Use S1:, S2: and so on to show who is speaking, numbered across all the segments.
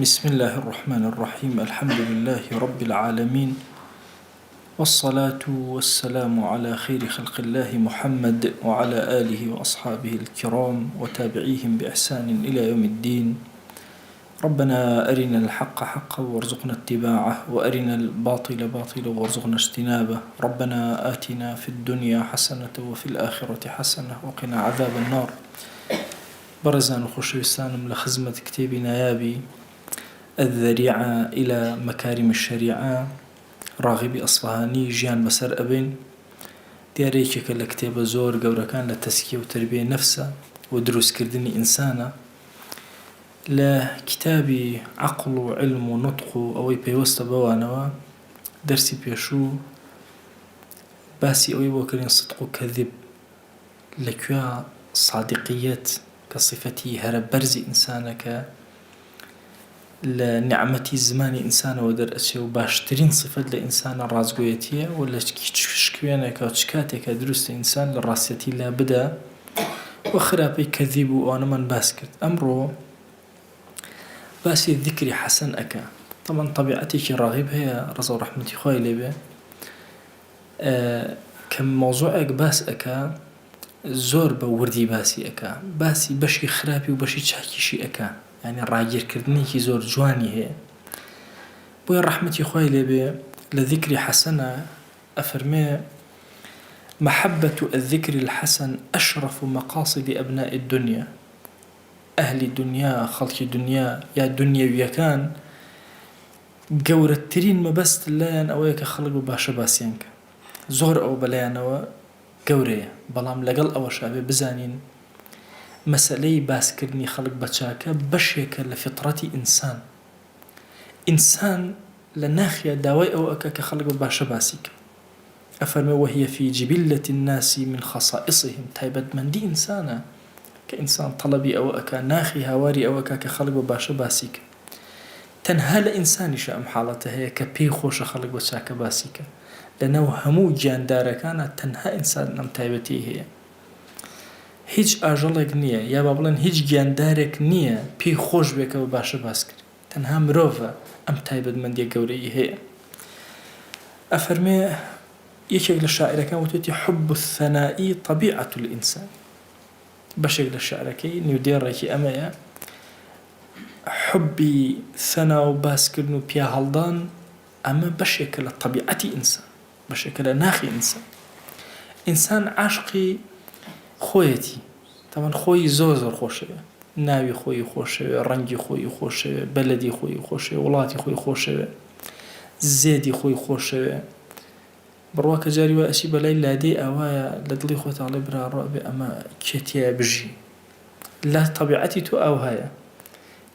S1: بسم اللە الرحمن الرحیم الحمد للە رب العالمین والصلاة والسلام علی خیر خلق اللە محمد وعلی آله وأصحابه الکرام وتابعیهم بإحسان الی یوم الدین ربنا ارنا الحق حقا وارزقنا اتباعه وارنا الباطل باطلا وارزقنا اجتنابه ربنا آتنا في الدنيا حسنة وفي الآخرة حسنة وقنا عذاب النار بەڕێزان و خۆشەویستانم لە خزمەت کتێبی نایابی، الذریعە الی مکارم الشریعە، ڕاغبی ئەسفەهانی ژیان بەسەر ئەبەین. دیارە یەکێکە لە کتێبە زۆر گەورەکان لە تەزکیە و تەربیەی نەفسە و دروستکردنی ئینسانە. لە کیتابی عەقڵ و عیلم و نوتق و ئەوەی پەیوەستە بەوانەوە دەرسی پێشوو باسی ئەوەی بۆ کردین صدق و کذب لە کوێ سادقیەت کە سیفەتی هەرە بەرزی ئینسانە کە لە نیعمەتی زمانی ئینسانەوە دەرئەچێ و باشترین سیفەت لە ئینسانە ڕاستگۆیەتیە و لە هیچ شکوێنێکا و چ کاتێکا دروستە ئینسان لە ڕاستیەتی لا بدا و خراپەی کەزیب و ئەوانەمان باس کرد ئەمڕۆ باسی ذیکری حەسەن ئەکا تەبعەن تەبیعەتێکی ڕاغیب هەیە ڕەزا و ڕەحمەتی خوای لێ بێ کە مەوزوعێک باس ئەکا زۆر بە وردی باسی ئەکا باسی بەشی خراپی و بەشی چاکیشی ئەکا یانی ڕاگیرکردنێکی زۆر جوانی هەیە بۆیە ڕەحمەتی خوای لێبێ لە ذیکری حەسەنە ئەفەرمێ محبة الذکر الحسن اشرف مقاصد ابناء الدنیا ئەهلی دنیا خەڵکی دنیا یا دنیەویەکان گەورەترین مەبەست لایان ئەوەیە کە خەڵک بە باشە باسیان کە. زۆر ئەوە بەلایانەوە گەورەیە. بەڵام لەگەڵ ئەوەشا ئەبێ بزانین مەسەلەی باسکردنی خەڵک بە چاکە بەشێکە لە فیتڕەتی ئینسان. ئینسان لە ناخیا داوای ئەوە ئەکا کە خەڵک بە باشە باسی کە. ئەفەرمێ وهی فی جبلة الناس من خصائصهم تایبەتمەندی ئینسانە کە ئینسان تەڵەبی ئەوە ئەکا ناخی هاواری ئەوە ئەکا کە خەڵک بە باشە باسی کە. تەنها لە ئینسانیشا ئەم حاڵەتە هەیە کە پێی خۆشە خەڵک بە چاکە باسی کە. لەناو هەموو گیاندارەکانا تەنها ئینسان ئەم تایبەتیەی هەیە. هیچ ئاژەڵێک نییە یا با بڵێن هیچ گیاندارێک نییە پێی خۆش بێ کە بە باشە باس کرێ. تەنها مرۆڤە ئەم تایبەتمەندیە گەورەی هەیە. ئەفەرمێ یەکێک لە شاعیرەکان وتوێتی حب الثناء طبیعە الانسان. بەشێک لە شیعرەکەی نیودێڕێکی ئەمەیە. حوبی سەنا و باسکردن و پیاهەڵدان ئەمە بەشێکە لە تەبیعەتی ئینسان، بەشێکە لە ناخی ئینسان. ئینسان عاشقی خۆیەتی، تەبعەن خۆی زۆر زۆر خۆشەوێ، ناوی خۆی خۆشەوێ، ڕەنگی خۆی خۆشەوێ، بەلەدی خۆی خۆشەوێ، وڵاتی خۆی خۆشەوێ، زێدی خۆی خۆشەوێ. بڕوا کە جاری وای ئەچی بەلای لادێی ئاوایە لە دڵی خۆتا ئەڵێ برا ڕۆ ئەبێ ئەمە کێ تیایە بژی. لە تەبیعەتی تۆ ئاوهایە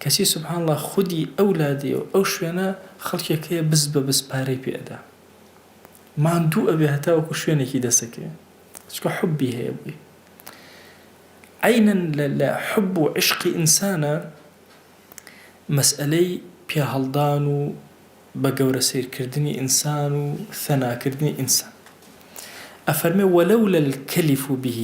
S1: کەچی سبحان اللە خودی ئەو لادێ و ئەو شوێنە خەڵکێک هەیە بز بە بز پارەی پێ ئەدا ماندوو ئەبێ هەتاوەکو شوێنێکی دەسەکەوێ چونکە حوبی هەیە بۆی عەینەن لە حوب و عیشقی ئینسانە مەسئەلەی پیاهەڵدان و بە گەورە سەیرکردنی ئینسان و ثەناکردنی ئینسان. ئەفەرمێ ولولا الکلف به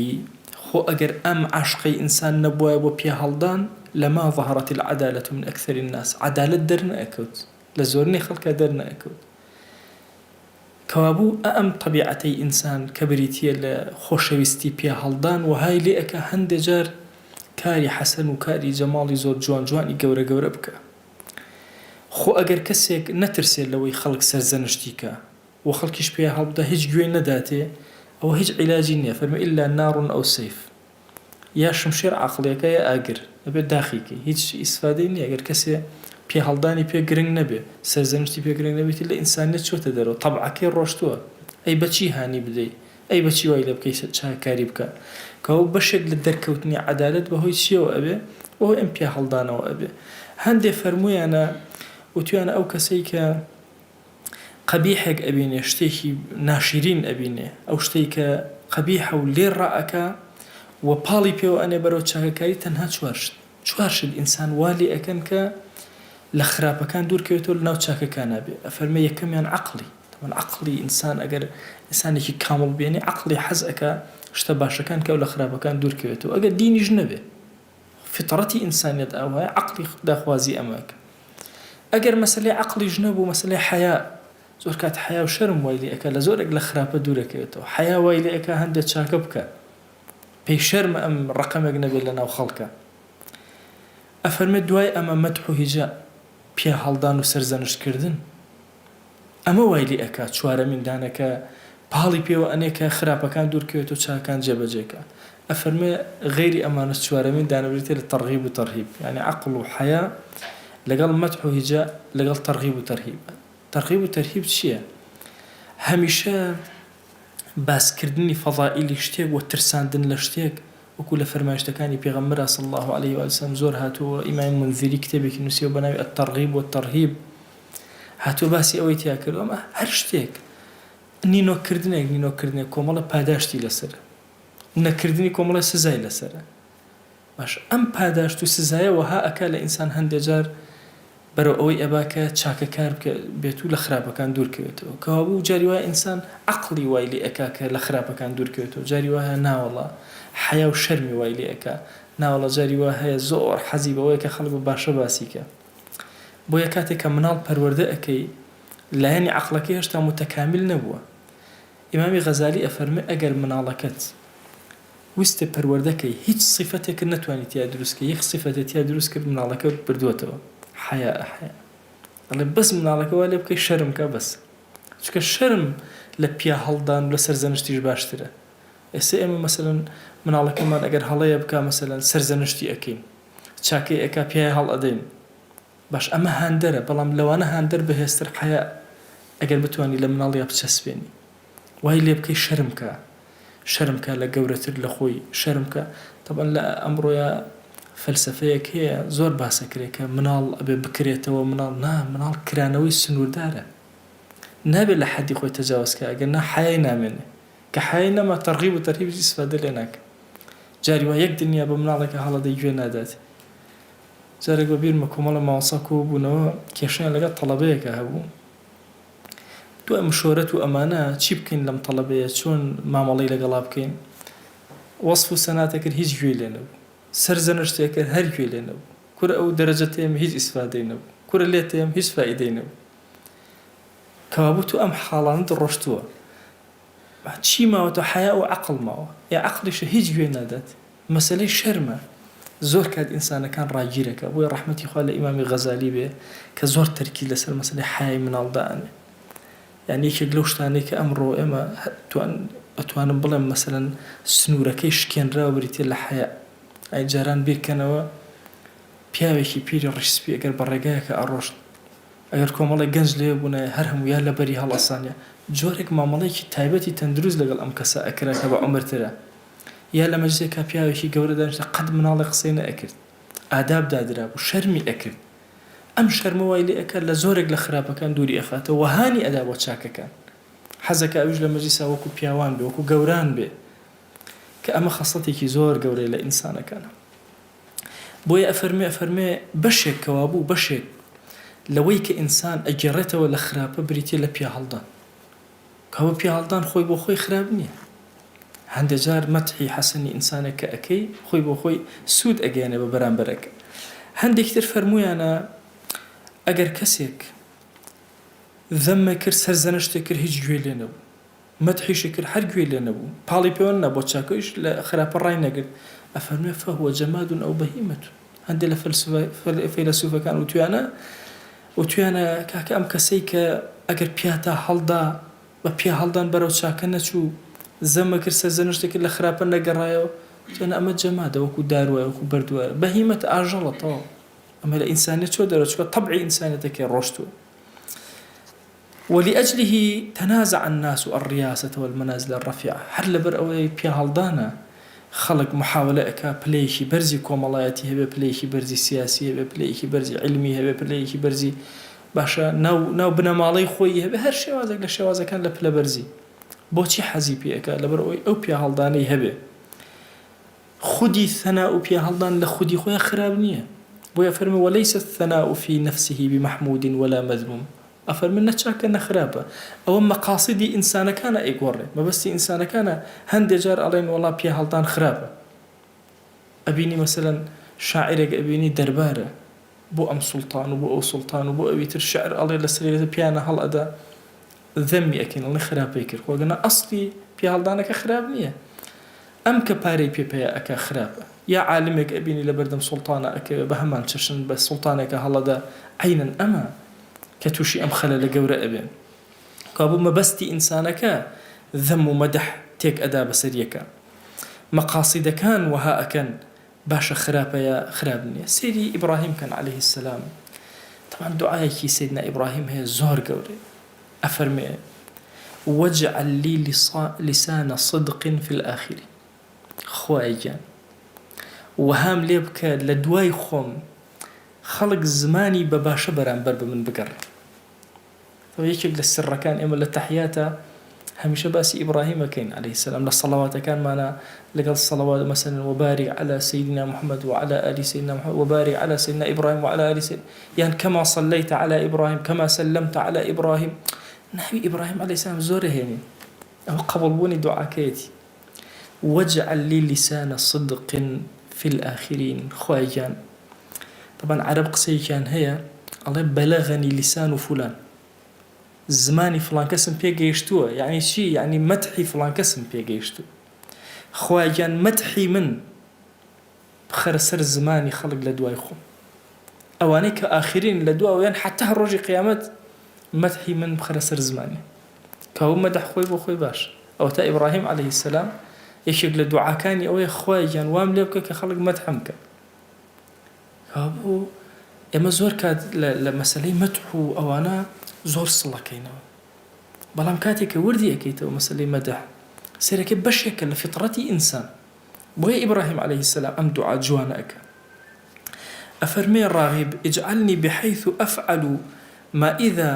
S1: خۆ ئەگەر ئەم عەشقەی ئینسان نەبوایە بۆ پیاهەڵدان لما ظهرت العدالە من اکثر الناس عەدالەت دەرنەئەکەوت لە زۆرینەی خەڵکا دەرنەئەکەوت. کەوابوو ئەم تەبیعەتەی ئینسان کە بریتییە لە خۆشەویستی پیاهەڵدان وەهای لێ ئەکا هەندێ جار کاری حەسەن و کاری جەماڵی زۆر جوان جوانی گەورە گەورە بکا. خۆ ئەگەر کەسێک نەترسێ لەوەی خەڵک سەرزەنشتی کا و خەڵکیش پێیا هەڵبدا هیچ گوێی نەداتێ ئەوە هیچ عیلاجی نیە فەرمووی الا نار او سیف یا شمشێر عەقڵیەکە یا ئاگر ئەبێ داخی کەی هیچ ئیسفادەی نیە گەر کەسێ پێ هەڵدانی پێ گرنگ نەبێ سەرزەنشتی پێ گرنگ نەبێ ئیتر لە ئینسانیەت چۆتە دەرەوە تەبعەکەی ڕۆشتووە ئەی بەچی هانی بدەی ئەی بەچی وای لێ بکەی چاککاری بکا؟ کەوابوو بەشێک لە دەرکەوتنی عەدالەت بەهۆی چییەوە ئەبێ؟ بەهۆی ئەم پیاهەڵدانەوە ئەبێ. هەندێ فەرموویانە، وتویانە ئەو کەسەی کە قەبیحێک ئەبینێ، شتێکی ناشیرین ئەبینێ، ئەو شتەی کە قەبیحە و لێ ڕائەکا و پاڵی پێوە ئەنێ بەرەو چاکەکاری تەنها چوار شت. چوار شت ئینسان وا لێ ئەکەن کە لە خراپەکان دوور کەوێتەوە لەناو چاکەکانا بێ ئەفەرمێ یەکەمیان عەقڵی تەبعەن عەقڵی ئینسان ئەگەر ئینسانێکی کامڵ بێنی عەقڵی حەز ئەکا شتە باشەکان کە و لە خراپەکان دوور کەوێتەوە ئەگەر دینیش نەبێ فیتڕەتی ئینسانیەت ئاوهایە عەقڵی داخوازی ئەمە ئەکا. ئەگەر مەسەلەی عەقڵیش نەبوو مەسەلەی حەیا، زۆر کات حەیا و شەرم وای لێ ئەکا لە زۆرێک لە خراپە دوور ئەکەوێتەوە، حەیا وای لێ ئەکا هەندێ چاکە بکا، پێی شەرمە ئەم ڕەقەمێک نەبێت لە ناو خەڵکا. ئەفەرمێ دوای ئەمە مەدح و هیجا، پیا هەڵدان و سەرزەنشت کردن، ئەمە وای لێ ئەکا چوارەمین دانە کە پاڵی پێوە ئەنێ کە خراپەکان دوور کەوێتەوە چاکان جێ بەجێ کا. ئەفەرمێ غەیری ئەمانەش چوارەمین دانە بریتیە لە تەڕغیب و تەرهیب یانی عەقڵ و حەیا لەگەڵ مەدح و هیجا لەگەڵ تەڕغیب و تەرهیب. تەرغیب و تەرهیب چیە؟ هەمیشە باس کردنی فەزائیلی شتێک وە ترساندن لە شتێک وەکو لە فەرمایشتەکانی پێغەمبەرا صلی اللە علیه و آله وسلم زۆر هاتووە ئیمامی مونذری کتێبێکی نووسیوە بە ناوی الترغیب والترهیب هاتووە باسی ئەوەی تیا کردووە ئەمە هەر شتێک نینۆک کردنێک نینۆک کردنێک کۆمەڵە پاداشتی لەسەرە نەکردنی کۆمەڵە سزای لەسەرە باش ئەم پاداشت و سزایە وەها ئەکا لە ئینسان هەندێ جار بەرەو ئەوەی ئەبا کە چاکەکار بکە بێت و لە خراپەکان دوور کەوێتەوە کەوابوو جاری وایە ئینسان عەقڵی وای لێ ئەکا کە لە خراپەکان دوور کەوێتەوە جاری وایە ناوەڵا حەیا و شەرمی وای لێ ئەکا ناوەڵا جاری وا هەیە زۆر حەزی بەوەیە کە خەڵک بە باشە باسی کە بۆیە کاتێک کە مناڵ پەروەردە ئەکەی لایەنی عەقڵەکەی هێشتا موتەکامیل نەبووە ئیمامی غەزالی ئەفەرموێ ئەگەر مناڵەکەت ویستت پەروەردە کەی هیچ سیفەتێکت نەتوانی تیا دروست کەی یەک سیفەتت تیا دروست کرد مناڵەکەت بردووەتەوە حەیا حەیا ئەڵێ بەس مناڵەکە وا لێ بکەی شەرم کا بەس چونکە شەرم لە پیا هەڵدان و لە سەرزەنشتیش باشترە ئێستا ئێمە مەسەلەن مناڵەکەمان ئەگەر هەڵەیە بکا مەسەلەن سەرزەنشتی ئەکەین چاکەی ئەکا پیای هەڵ ئەدەین باش ئەمە هاندەرە بەڵام لەوانە هاندەر بەهێزتر حەیا ئەگەر بتوانی لە مناڵیا بچەسپێنی وای لێ بکەی شەرم کا شەرم کا لە گەورەتر لە خۆی شەرم کا تەبعەن لە ئەمڕۆیا فەلسەفەیەک هەیە زۆر باس ئەکرێ کە مناڵ ئەبێ بکرێتەوە مناڵ نا مناڵ کرانەوەی سنووردارە نابێ لە حەدی خۆی تەجاوز کا ئەگەر نا حەیای نامێنێ کە حەیای نەما تەرغیب و تەرهیبیش ئیسفادە لێ ناکا جاری وا یەک دنیا بە مناڵێکا هەڵەدەی گوێ نادات جارێک بە بیرمە کۆمەڵە مامۆستا کۆبوونەوە کێشەیان لەگەڵ تەڵەبەیەکا هەبوو دوای مشۆرەت و ئەمانە چی بکەین لەم تەڵەبەیە چۆن مامەڵەی لەگەڵا بکەین وەسف و سەناتە کرد هیچ گوێی لێ نەبوو سەرزەنشتێ کرد هەر گوێی لێ نەبوو کورە ئەو دەرەجە تێم هیچ ئیسفادەی نەبوو کورە لێ تێم هیچ فائیدەی نەبوو کەوابوو تۆ ئەم حاڵانەت ڕۆشتووە چی ماوەتەوە حەیا و عەقڵ ماوە ئێ عەقڵیشە هیچ گوێ نادات مەسەلەی شەرمە زۆر کات ئینسانەکان ڕاگیرەکا بۆیە ڕەحمەتی خوا لە ئیمامی غەزالی بێ کە زۆر تەرکیز لەسەر مەسەلەی حەیای مناڵ دائەنێ یانی یەکێک لەو شتانەی کە ئەمڕۆ ئێمە ئەتوانم بڵێم مەسەلەن سنوورەکەی شکێنراوە بریتیە لە حەیا ئەی جاران بیرکەنەوە پیاوێکی پیری ڕیش سپی ئەگەر بە ڕێگایەکە ئەڕۆشت ئەگەر کۆمەڵێک گەنج لەوێ بوونایە هەر هەموو یا لەبەری هەڵئەسان یا جۆرێک مامەڵەیەکی تایبەتی تەندروست لەگەڵ ئەم کەسە ئەکرا کە بە عومرترە یا لە مەجلیسێکا پیاوێکی گەورە دانیشتە قەت مناڵێک قسەی نەئەکرد ئاداب دادرابوو شەرمی ئەکرد ئەم شەرمە وای لێ ئەکات لە زۆرێک لە خراپەکان دووری ئەخاتەوە وە هانی ئەدا بۆ چاکەکان حەزەکا ئەویش لە مەجلیسا وەکو پیاوان بێ وەکو گەوران بێ کە ئەمە خەسڵەتێکی زۆر گەورەیە لە ئینسانەکانا. بۆیە ئەفەرموێ ئەفەرموێ بەشێک کەوابوو بەشێک لەوەی کە ئینسان ئەگێڕێتەوە لە خراپە بریتیە لە پیاهەڵدان کەوابوو پیاهەڵدان خۆی بۆ خۆی خراپ نیە هەندێ جار مەدحی حەسەنی ئینسانێک کە ئەکەی خۆی بۆ خۆی سوود ئەگەیەنێ بە بەرامبەرەکە هەندێکی تر فەرموویانە ئەگەر کەسێک ذەمە کرد سەرزەنشتێ کرد هیچ گوێی لێ نەبوو مەدحیشی کرد هەر گوێی لێ نەبوو، پاڵی پێوە نەنا بۆ چاکەیش لە خراپە ڕای نەگرت، ئەفەرموێ فهو جماد او بهیمە، هەندێ لە فەیلەسوفەکان وتویانە وتویانە کاکە ئەم کەسەی کە ئەگەر پیاتا هەڵدا بە پیا هەڵدان بەرەو چاکە نەچوو، زەمە کرد سەرزەنشتی کرد لە خراپە نەگەڕایەوە، وتویانە ئەمە جەمادە وەکو دار وایە وەکو بەرد وایە، بەهیمەتە ئاژەڵە تەواو ئەمە لە ئینسانیەت چوە دەرەوە چونکە تەبعی ئینسانیەتەکەی ڕۆشتووە. ولأجله تنازع الناس الریاسة والمنازل الرفیعە، هەر لەبەر ئەوەی پیاهەڵدانە خەڵک محاوەلە ئەکا پلەیەکی بەرزی کۆمەڵایەتی هەبێ، پلەیەکی بەرزی سیاسی هەبێ، پلەیەکی بەرزی عیلمی هەبێ، پلەیەکی بەرزی باشە ناو ناو بنەماڵەی خۆی هەبێ، هەر شێوازێک لە شێوازەکان لە پلە بەرزی. بۆچی حەزی پێ ئەکا؟ لەبەر ئەوەی ئەو پیاهەڵدانەی هەبێ. خودی ثناء و پیاهەڵدان لە خودی خۆیا خراپ نییە، بۆیە ئەفەرموێ، وليس الثناء في نفسه بمحمود ولا مذموم، ئەفەرموێ نە چاکە نە خراپە، ئەوە مەقاسیدی ئینسانەکانە ئەیگۆڕێ، مەبەستی ئینسانەکانە، هەندێ جار ئەڵێن وەڵا پیاهەڵدان خراپە، ئەبینی مەسەلەن شاعیرێک ئەبینی دەربارە. بۆ ئەم سوڵتان و بۆ ئەو سوڵتان و بۆ ئەوی تر شعر ئەڵێ لەسەری پیانە هەڵئەدا زەمی ئەکەین ئەڵێن خراپەی کرد خۆ گەنا ئەسڵی پیاهەڵدانەکە خراپ نییە ئەم کە پارەی پێ پەیا ئەکا خراپە یا عالمێک ئەبینی لەبەردەم سوڵتانا ئەکەوێ بە هەمان چەشن بە سوڵتانێکا هەڵەدا عەینەن ئەمە کە توشی ئەم خەلەلە گەورە ئەبێ کەوابوو مەبەستی ئینسانەکە زەم و مەدح تێک ئەدا بەسەر یەکا مەقاسیدەکان وەها ئەکەن باشە خراپە یا خراپ نیە سەیری ئیبڕاهیم کەن علیە السلام تەبعەن دوعایەکی سەیدنا ئیبڕاهیم هەیە زۆر گەورەیە ئەفەرمێ واجعل لی لسان صدق فی الآخرین خوایە گیان وەهام لێ بکە لە دوای خۆم خەڵک زمانی بە باشە بەرامبەر بە من بگەڕێ. ئەوە یەکێک لە سرەکان ئێمە لە تەحیاتا هەمیشە باسی ئیبڕاهیم ئەکەین علیە السلام لە سەڵەواتەکانمانا لەگەڵ سەڵەوات مەسەلەن وبارک علی سیدنا محمد وعلی آل سیدنا محمد وبارک علی سیدنا ابراهیم وعلی آل سیدنا یان کما صلیت علی ابراهیم کما سلمت علی ابراهیم ناوی ئیبڕاهیم علیە السلام زۆر ئەهێنین ئەوە قبوڵ بوونی دوعاکەیەتی واجعل لی لسان صدق فی الآخرین خوایە گیان تەبعەن عەرەب قسەیەکیان هەیە ئەڵێ بەلەغەنی لسان فلان زمانی فڵان کەسم پێ گەیشتووە یعنی چی یعنی مەدحی فڵان کەسم پێ گەیشتووە خوایە گیان مەدحی من بخەرە سەر زمانی خەڵک لە دوای خۆم ئەوانەی کە ئاخرین لە دواوە یان حەتا ڕۆژی قیامەت مەدحی من بخەرە سەر زمانی کاوە مەدح خۆی بۆ خۆی باش ئەوەتا ئیبراهیم عەلەیهی سەلام یەکێک لە دوعاکانی ئەوەیە خوایە گیان وام لێ بکە کە خەڵک مەدحم بکەن کەوابوو ئێمە زۆر کات لە مەسەلەی مەدح و ئەوانە زۆر سڵەکەینەوە بەڵام کاتێک کە وردی ئەکەیتەوە مەسەلەی مەدح سەیرەکەی بەشێکە لە فیتڕەتی ئینسان بۆیە ئیبراهیم علیە السلام ئەم دوعا جوانە ئەکا ئەفەرمێ راغب اجعلنی بحیث افعل ما اذا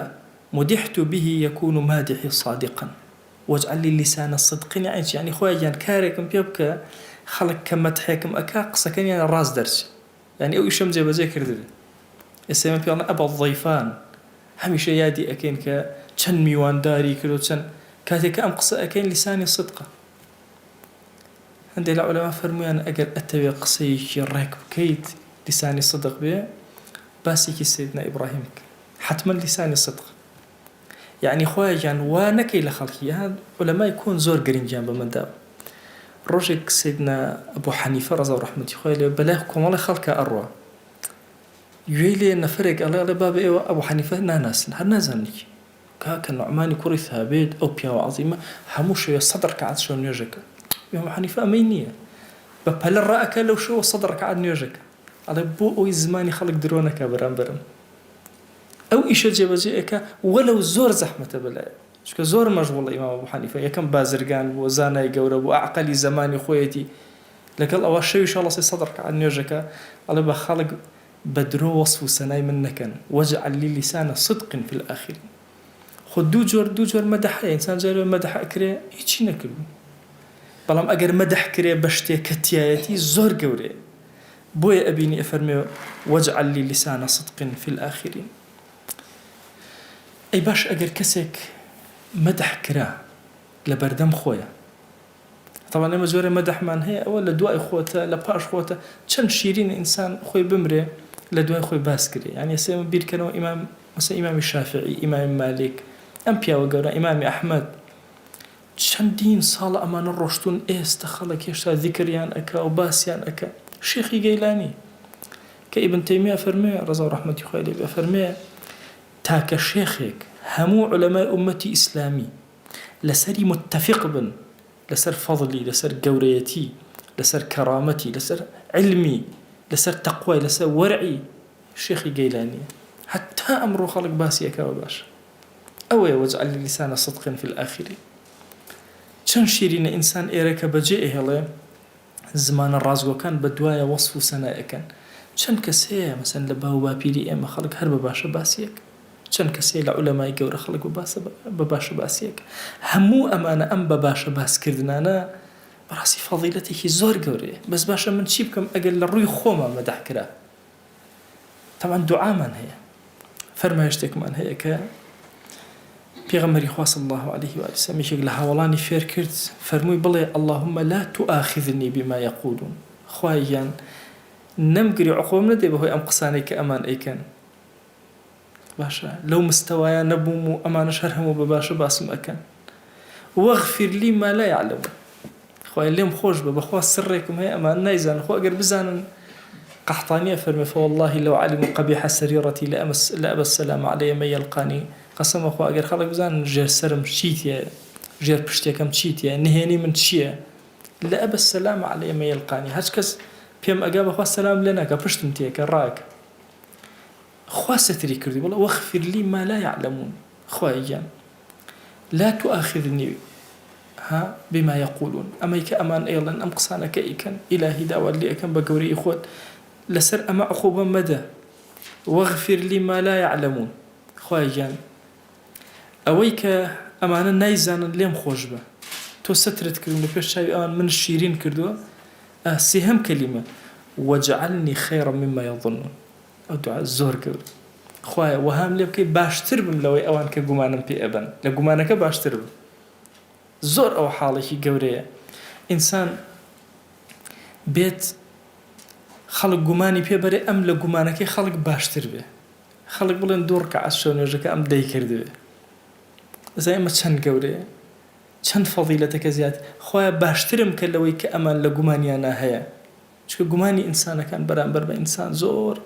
S1: مدحت به یکون مادحی صادقا واجعل لی لسان صدق یەعنی چی یەعنی خوایە گیان کارێکم پێ بکە خەڵک کە مەدحێکم ئەکا قسەکەنیان ڕاست دەرچێ یەعنی ئەو ئیشەم جێبەجێ کردبێ ئێستا ئێمە پێ ئەڵێن ئەبا الضیفان هەمیشە یادی ئەکەین کە چەند میوانداری کرد و چەند کاتێک کە ئەم قسە ئەکەین لسانی صدقە هەندێک لە عولەما فەرموویان ئەگەر ئەتەوێ قسەیەکی ڕێک بکەیت لسانی صدق بێ باسێکی سەیدنا ئیبڕاهیم بکە حەتمەن لسانی صدق یەعنی خوایە گیان وا نەکەی لە خەڵکی ها عولەمای کۆن زۆر گرنگیان بەمە داوە ڕۆژێک سەیدنا ئەبو حەنیفە ڕەزا و ڕەحمەتی خوای لێ بەلای کۆمەڵی خەڵکە ئەڕوا گوێی لێ نەفەرێک ئەڵێ ئەڵێ بابە ئێوە ئەبو حەنیفە ناناسن هەر نازانن کی کاکە نوعمانی کوڕی ثابت ئەو پیاوە عەزیمە هەموو شەوێ سەد ڕکعات شەو نوێژەکە ئیمام حەنیفە ئەمەی نییە بە پەلە ڕائەکا لەو شەوە سەد ڕکعات نوێژەکە ئەڵێ بۆ ئەوەی زمانی خەڵک درۆ نەکا بەرامبەرم ئەو ئیشە جێبەجێ ئەکا وەلەو زۆر زەحمەتە بەلایەوە چونکە زۆر مەشغوڵە ئیمام ئەبو حەنیفە یەکەم بازرگان بووە زانای گەورە بووە عەقەلی زەمانی خۆیەتی لەگەڵ ئەوە شەوی شەڵەسێ سەد ڕکعات نوێژەکە ئەڵێ بە خەڵک بە درۆ وەسف و سەنای من نەکەن واجعل لی لسان صدق فی الآخرین خۆ دوو جۆر دوو جۆر مەدح هەیە ئینسان جارێ مەدح ئەکرێ هیچی نەکردوو بەڵام ئەگەر مەدح کرێ بە شتێک کە تیایەتی زۆر گەورەیە بۆیە ئەبینی ئەفەرموێ واجعل لی لسان صدق فی الآخرین ئەی باش ئەگەر کەسێک مەدح کرا لە بەردەم خۆیا تەبعەن ئێمە جۆرێ مەدحمان هەیە ئەوە لە دوای خۆتە لە پاش خۆتە چەند شیرینە ئینسان خۆی بمرێ لە دوای خۆی باس کرێ یانی ئێستا ئێمە بیرکەنەوە ئیمام مەسەلەن ئیمامی شافعی ئیمامی مالیک ئەم پیاوە گەورە ئیمامی ئەحمەد چەندین ساڵە ئەمانە ڕۆشتوون ئێستە خەڵک هێشتا زیکریان ئەکا و باسیان ئەکا شێخی گەیلانی کە ئیبن تەیمیە ئەفەرموێ ڕەزا و ڕەحمەتی خوای لێ بێ ئەفەرموێ تاکە شێخێک هەموو عولەمای ئوممەتی ئیسلامی لەسەری متفق بن لەسەر فەضلی لەسەر گەورەیەتی لەسەر کەرامەتی لەسەر عیلمی لەسەر تەقوای لەسەر وەرعی شێخی گەیلانیە هەتا ئەمڕۆ خەڵک باسی ئەکا بە باش ئەوەیە واجعل لی لسان صدق فی الآخرین چەند شیرینە ئینسان ئێرە کە بەجێ ئەهێڵێ زمانە ڕاستگۆکان بە دوایە وەسف و سەنای ئەکەن چەند کەس هەیە مەسەن لە باو باپیری ئێمە خەڵک هەر بە باشە باسی ئەکەن چەند کەس هەیە لە عولەمای گەورە خەڵک بە باسە بە باشە باسی ئەکەن هەموو ئەمانە ئەم بە باشە باس کردنانە بەڕاستی فەزیلەتێکی زۆر گەورەیە بەس باشە من چی بکەم ئەگەر لە ڕووی خۆما مەدح کرا تەبعەن دوعامان هەیە فەرمایشتێکمان هەیە کە پێغەمبەری خوا صلی الله علیه و آله وسلم یەکێک لە هاوەڵانی فێر کرد فەرمووی بڵێ اللهم لا تؤاخذنی بما یقولون خوایە گیان. نەمگری عقوبەم نەدەی بەهۆی ئەم قسانەی کە ئەمان ئەیکەن. باشە لەو مستەوایە نەبووم و ئەمانەش هەر هەموو بە باشە باسم ئەکەن. واغفر لی ما لا یعلمون خوایە لێم خۆش بە بەخوا سڕێکم هەیە ئەمان نایزانن خۆ ئەگەر بزانن قەحتانی ئەفەرمێ فواللە لو علموا قبیح سریرتی لأبی السلام علی من یلقانی قەسەم بەخوا ئەگەر خەڵک بزانن ژێر سەرم چی تیایە ژێر پشتێکەم چی تیایە نهێنی من چییە لأبی السلام علی من یلقانی هەچ کەس پێم ئەگا بەخوا سەلام لێ ناکا پشتم تێکە ڕاکە خوا ستری کردووی بەڵێ واغفر لی ما لا یعلمون خوایە گیان لا تؤاخذنی ها بما یقولون ئەمەی کە ئەمان ئەیڵێن ئەم قسانە کە ئەیکەن ئیلاهی داوات لێ ئەکەم بە گەورەیی خۆت لەسەر ئەمە عقوبەم مەدە واغفر لی ما لا یعلمون خوایە گیان ئەوەی کە ئەمانە نایزانن لێم خۆش بە تۆ سترت کردم لە پێش چاوی ئەوان من شیرین کردووە سێهەم کەلیمە واجعلنی خیرا مما یظنون ئەو دوعا زۆر گەورە خوایە وەهام لێ بکەی باشتر بم لەوەی ئەوان کە گومانم پێ ئەبەن لە گومانەکە باشتر بم زۆر ئەوە حاڵێکی گەورەیە ئینسان بێت خەڵک گومانی پێ بەرێ ئەم لە گومانەکەی خەڵک باشتر بێ خەڵک بڵێن دوو ڕکعات شەو نوێژەکە ئەم دەی کردبێ ئەزای ئەمە چەند گەورەیە چەند فەزیلەتەکە زیاد خوایە باشترم کە لەوەی کە ئەمان لە گومانیانە هەیە چونکە گومانی ئینسانەکان بەرامبەر بە ئینسان زۆر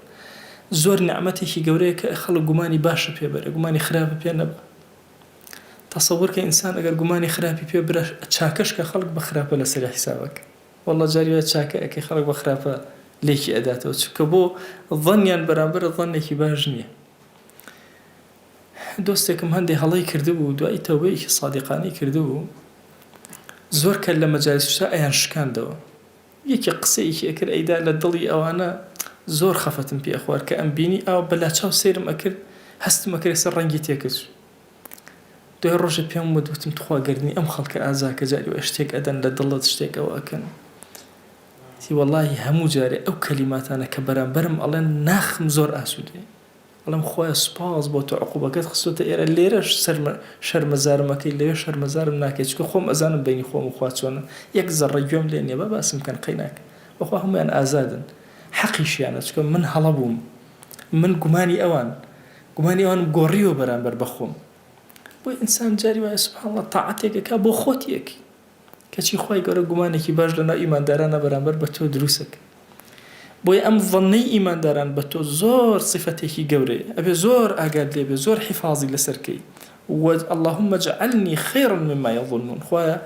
S1: زۆر نیعمەتێکی گەورەیە کە خەڵک گومانی باشە پێ بەرێ گومانی خراپە پێ نەبا تەسەور کە ئینسان ئەگەر گومانی خراپی پێ برا چاکەش کە خەڵک بە خراپە لەسەری حیسابەکە واللە جاری وایە چاکە ئەکەی خەڵک بە خراپە لێکی ئەداتەوە چونکە بۆ ظنیان بەرامبەرە ظنێکی باش نییە دۆستێکم هەندێ هەڵەی کردبوو دوایی تەوبەیەکی سادیقانەی کردبوو زۆر کە لە مەجالیسشتا ئەیان شکاندەوە یەکێ قسەیەکی ئەکرد ئەیدا لە دڵی ئەوانە زۆر خەفەتم پێ ئەخوارد کە ئەمبینی ئاوا بە لاچاو سەیرم ئەکرد هەستم ئەکرد ئێستا ڕەنگی تێکەچوو دوای ڕۆژێ پێم وت وتم تخوا گەردنی ئەم خەڵکە ئازاکە جاری وایە شتێک ئەدەن لە دڵت شتێک ئەوە ئەکەن وتی وەڵاهی هەموو جارێ ئەو کەلیماتانە کە بەرامبەرم ئەڵێن ناخم زۆر ئاسوودەیە ئەڵێم خوایە سوپاس بۆ تۆ عقوبەکەت خستۆتە ئێرە لێرەش شەرمەزارم ئەکەی لەوێ شەرمەزارم ناکەی چونکە خۆم ئەزانم بەینی خۆم و خوا چۆنە یەک زەڕە گوێم لێ نیە با باسم کەن قەیناک بەخوا هەموویان ئازادن حەقیشیانە چونکە من هەڵە بووم من گومانی ئەوان گومانی ئەوانم گۆڕیوە بەرامبەر بە خۆم بۆیە ئینسان جاری وایە سبحان اللە تاعەتێک ئەکا بۆ خۆتی ئەکەی کەچی خوای گەورە گومانێکی باش لەناو ئیماندارانا بەرامبەر بە تۆ دروست ئەکا. بۆیە ئەم ظەنەی ئیمانداران بە تۆ زۆر سیفەتێکی گەورەیە ئەبێ زۆر ئاگات لێ بێ زۆر حیفازی لەسەر کەی و اللهم اجعلنی خیرا مما یظنون خوایە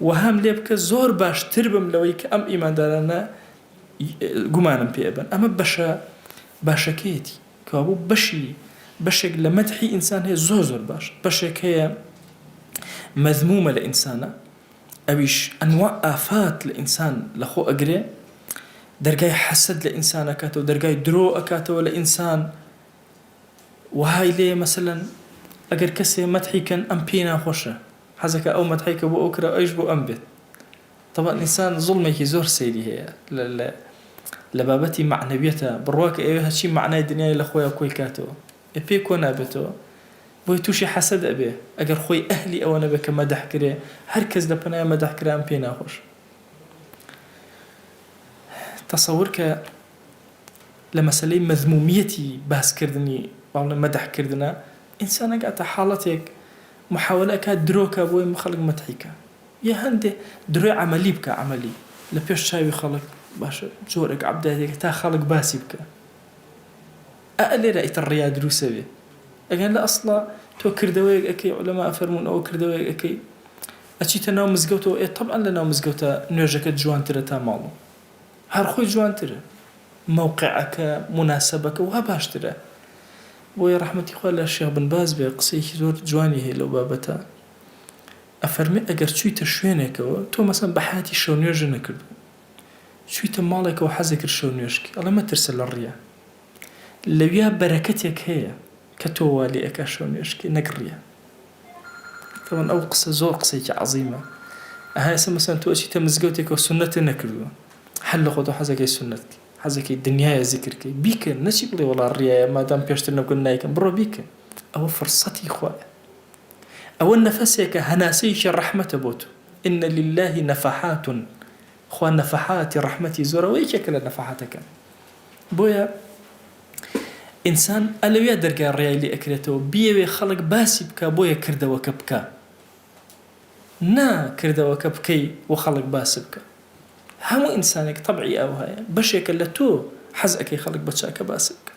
S1: وەهام لێ بکە زۆر باشتر بم لەوەی کە ئەم ئیماندارانە گومانم پێ ئەبەن ئەمە بەشە باشەکەیەتی کەوابوو بەشی بەشێک لە مەدحی ئینسان هەیە زۆر زۆر باش بەشێک هەیە مەزمومە لە ئینسانە ئەویش ئەنواع ئافات لە ئینسان لەخۆ ئەگرێ دەرگای حەسەد لە ئینسان ئەکاتەوە دەرگای درۆ ئەکاتەوە لە ئینسان وەهای لێ مەسەلەن ئەگەر کەسێ مەدحی کەن ئەم پێی ناخۆشە حەزەکە ئەو مەدحەی کە بۆ ئەو کرا ئەویش بۆ ئەم بێت تەبعەن ئینسان زوڵمێکی زۆر سەیری هەیە لە لە بابەتی مەعنەویەتە بڕوا کە ئەوێ هەرچی مەعنای دنیای لە خۆیا کۆی کاتەوە ئێ پێی کۆ نابێتەوە بۆیە توشی حەسەد ئەبێ ئەگەر خۆی ئەهلی ئەوە نەبێ کە مەدح کرێ هەر کەس لە پەنای مەدح کرا ئەم پێی ناخۆشە تەسەور کە لە مەسەلەی مەزمومیەتی باس کردنی با بڵێم مەدح کردنە ئینسان ئەگاتە حاڵەتێک محاوەلە ئەکات درۆ کا بۆی خەڵک مەدحی کا یا هەندێ درۆی عەمەلی بکا عەمەلی لە پێش چاوی خەڵک باشە جۆرێک عەبدایەتێکە تا خەڵک باسی بکا ئا لێرە ئیتر ڕیا دروسە بێ ئەگەر لە ئەسڵا تۆ کردەوەیەک ئەکەی عولەما ئەفەرموون ئەوە کردەوەیەک ئەکەی ئەچیتە ناو مزگەوتەوە ئێ تەبعەن لە ناو مزگەوتە نوێژەکەت جوانترە تا ماڵ هەر خۆی جوانترە مەوقعەکە موناسەبەکە وا باشترە بۆیە ڕەحمەتی خوا لە شێخ بن باز بێ قسەیەکی زۆر جوانی هەیە لەو بابەتە ئەفەرمێ ئەگەر چویتە شوێنێکەوە تۆ مەسەن بە حەیاتی شەو نوێژت نەکردووە چویتە ماڵێکەوە حەزت کرد شەو نوێژ کەی ئەڵێ مەترسە لە ڕیا لەویا بەرەکەتێک هەیە کە تۆ وا لێ ئەکا شەو نوێژ کەی نەک ڕیا تەبعەن ئەو قسە زۆر قسەیەکی عەزیمە ئەها ئێستا مەسەن تۆ ئەچیتە مزگەوتێکەوە سوننەتت نەکردووە هەر لە خۆتەوە حەزەکەی سوننەت کەی حەزەکەی دنیایە زیکر کەی بیکە نەچی بڵێ وەڵا ڕیایە مادام پێشتر نەمکرد نایکەم بڕۆ بیکە ئەوە فرسەتی خوایە ئەوە نەفەسێکە هەناسەیەکی ڕەحمەتە بۆ تۆ ان للە نفحات خوا نەفەحاتی ڕەحمەتی زۆرە ئەوە یەکێکە لە نەفەحاتەکان. بۆیە ئینسان ئەلەویا دەرگای ڕیای لێ ئەکرێتەوە بیەوێ خەڵک باسی بکا بۆیە کردەوەکە بکا نا کردەوەکە بکەی و خەڵک باست بکا هەموو ئینسانێک تەبعی ئاوهایە بەشێکە لە تۆ حەز ئەکەی خەڵک بە چاکە باست بکا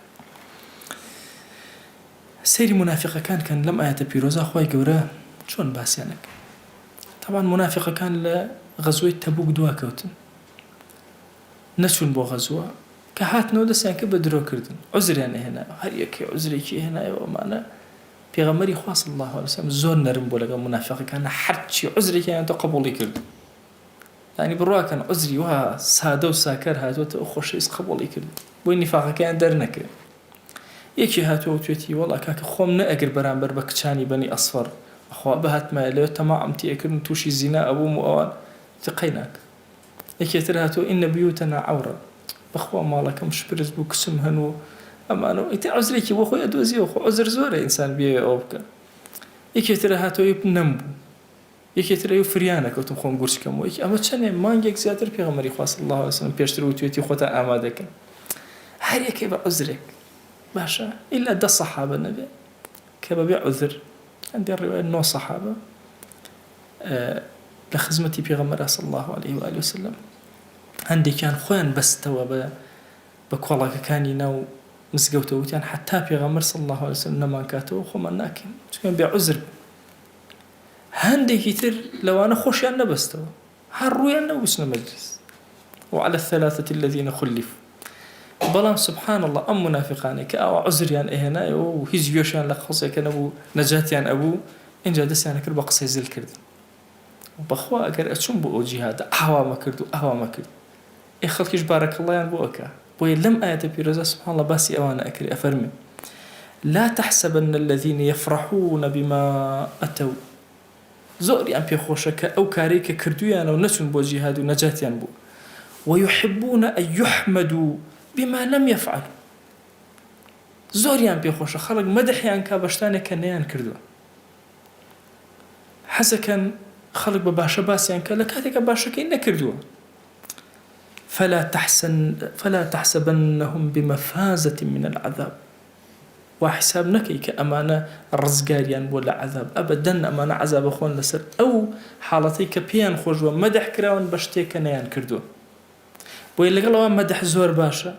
S1: سەیری مونافیقەکان کەن لەم ئایەتە پیرۆزە خوای گەورە چۆن باسیان ئەکا تەبعەن مونافیقەکان لە غەزوەی تەبوک دوا کەوتن نەچوون بۆ غەزوە کە هاتنەوە دەستیان کرد بە درۆ کردن عوزریان ئەهێنایەوە هەر یەکەی عوزرێکی ئەهێنایەوە ئەمانە پێغەمبەری خوا صلی اللە علیه وسلم زۆر نەرم بوو لەگەڵ مونافیقەکان هەرچی عوزرێکیان تۆ قبوڵی کرد یانی بڕواکەن عوزری وا سادە و ساکار هاتووەتەوە خۆشەویست قبوڵی کرد بۆی نیفاقەکەیان دەرنەکرێ یەکی هاتووە وتوێتی وەڵا کاکە خۆم نەئەگرت بەرامبەر بە کچانی بەنی ئەسفەر بەخوا بهاتمایە لەوێ تەماعم تی ئەکردن تووشی زینا ئەبووم و ئەوان وتی قەیناکە یەکێ تر هاتووە ان بیوتنا عورە بەخوا ماڵەکەم شپرز بوو کچم هەن و ئەمانە و ئیتر عوزرێکی بۆ خۆی ئەدۆزیەوە خۆ عوزر زۆرە ئینسان بیەوێ ئەوە بکا یەکێ تر هاتووە نەمبوو یەکێ تر ئەیوت فریا نەکەوتم خۆم گورج کەمەوە یەکێ ئەمە چەنێ مانگێک زیاتر پێغەمبەری خوا صلی اللە علیە وسلم پێشتر وتوێتی خۆتان ئامادە کەن هەر یەکەی بە عوزرێک باشە ئیلا دە سەحابە نەبێ کە بەبێ عوزر هەندێ ڕیوایەت نۆ سەحابە لە خزمەتی پێغەمبەر صلی اللە علیه و آله وسلم هەندێکیان خۆیان بەستەوە بە بە کۆڵەکەکانی ناو مزگەوتەوە وتیان حتا پێغەمبەر صلی اللە علیه وسلم نەمانکاتەوە خۆمان ناکەین چونکە بێ عوزر بوو هەندێکی تر لەوانە خۆشیان نەبەستەوە هەر ڕوویان نەبوو بچنە مەجلیس وعلى الثلاثة الذين خلفوا بەڵام سبحان الله ئەم منافقانەی کە ئاوا عوزریان ئەهێنایەوە و هیچ گوێشیان لە قسەکە نەبوو نەجاتیان ئەبوو ئینجا دەستیان کرد بە قسەی زل کردن بەخوا ئەگەر ئەچوم بۆ ئەو جیهادە ئاوامە کرد و ئاوامە کرد ئێ خەڵکیش بارەکەڵڵایان بۆ ئەکا بۆیە لەم ئایەتە پیرۆزە سبحان اللە باسی ئەوانە ئەکرێ ئەفەرموێ لا تحسبن الذین یفرحون بما اتوا زۆریان پێ خۆشە کە ئەو کارەی کە کردویانە و نەچوون بۆ جیهاد و نەجاتیان بوو ویحبون ان یحمدوا بما لم یفعلوا زۆریان پێ خۆشە خەڵک مەدحیان کا بە شتانێک کە نەیان کردووە حەزەکەن خەڵک بە باشە باسیان کە لە کاتێکا باشەکەی نەکردووە فلا تحسن فلا تحسبنهم بمفازة من العذاب وا حساب نەکەی کە ئەمانە ڕزگاریان بووە لە عەزاب ئەبەدەن ئەمانە عەزاب ئەخۆن لەسەر ئەو حاڵەتەی کە پێیان خۆش بووە مەدح کراون بە شتێک کە نەیان کردووە بۆیە لەگەڵ ئەوە مەدح زۆر باشە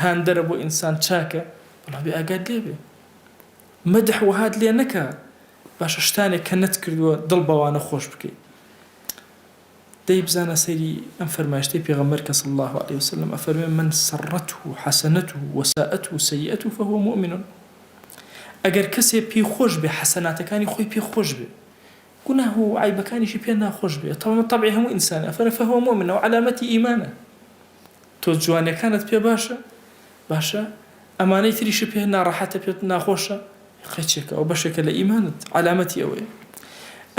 S1: هاندەرە بۆ ئینسان چاکە بەڵام بێ ئاگات لێ بێ مەدح وەهات لێ نەکا باشە شتانێک کە نەتکردووە دڵ بەوانە خۆش بکەیت دەی بزانە سەیری ئەم فەرمایشتەی پێغەمبەر کە صلی اللە علیە وسلم ئەفەرموێ من سرته حسنته وساءته سیئته فهو مؤمن ئەگەر کەسێ پێی خۆش بێ حەسەناتەکانی خۆی پێ خۆش بێ گوناه و عەیبەکانیشی پێ ناخۆش بێ تەواو تەبعی هەموو ئینسانە ئەفەرموێ فهو مؤمن ئەوە عەلامەتی ئیمانە تۆ جوانیەکانت پێ باشە باشە ئەمانەی تریشت پێ ناڕەحەتە پێت ناخۆشە قەیچێکە ئەوە بەشێکە لە ئیمانت عەلامەتی ئەوەیە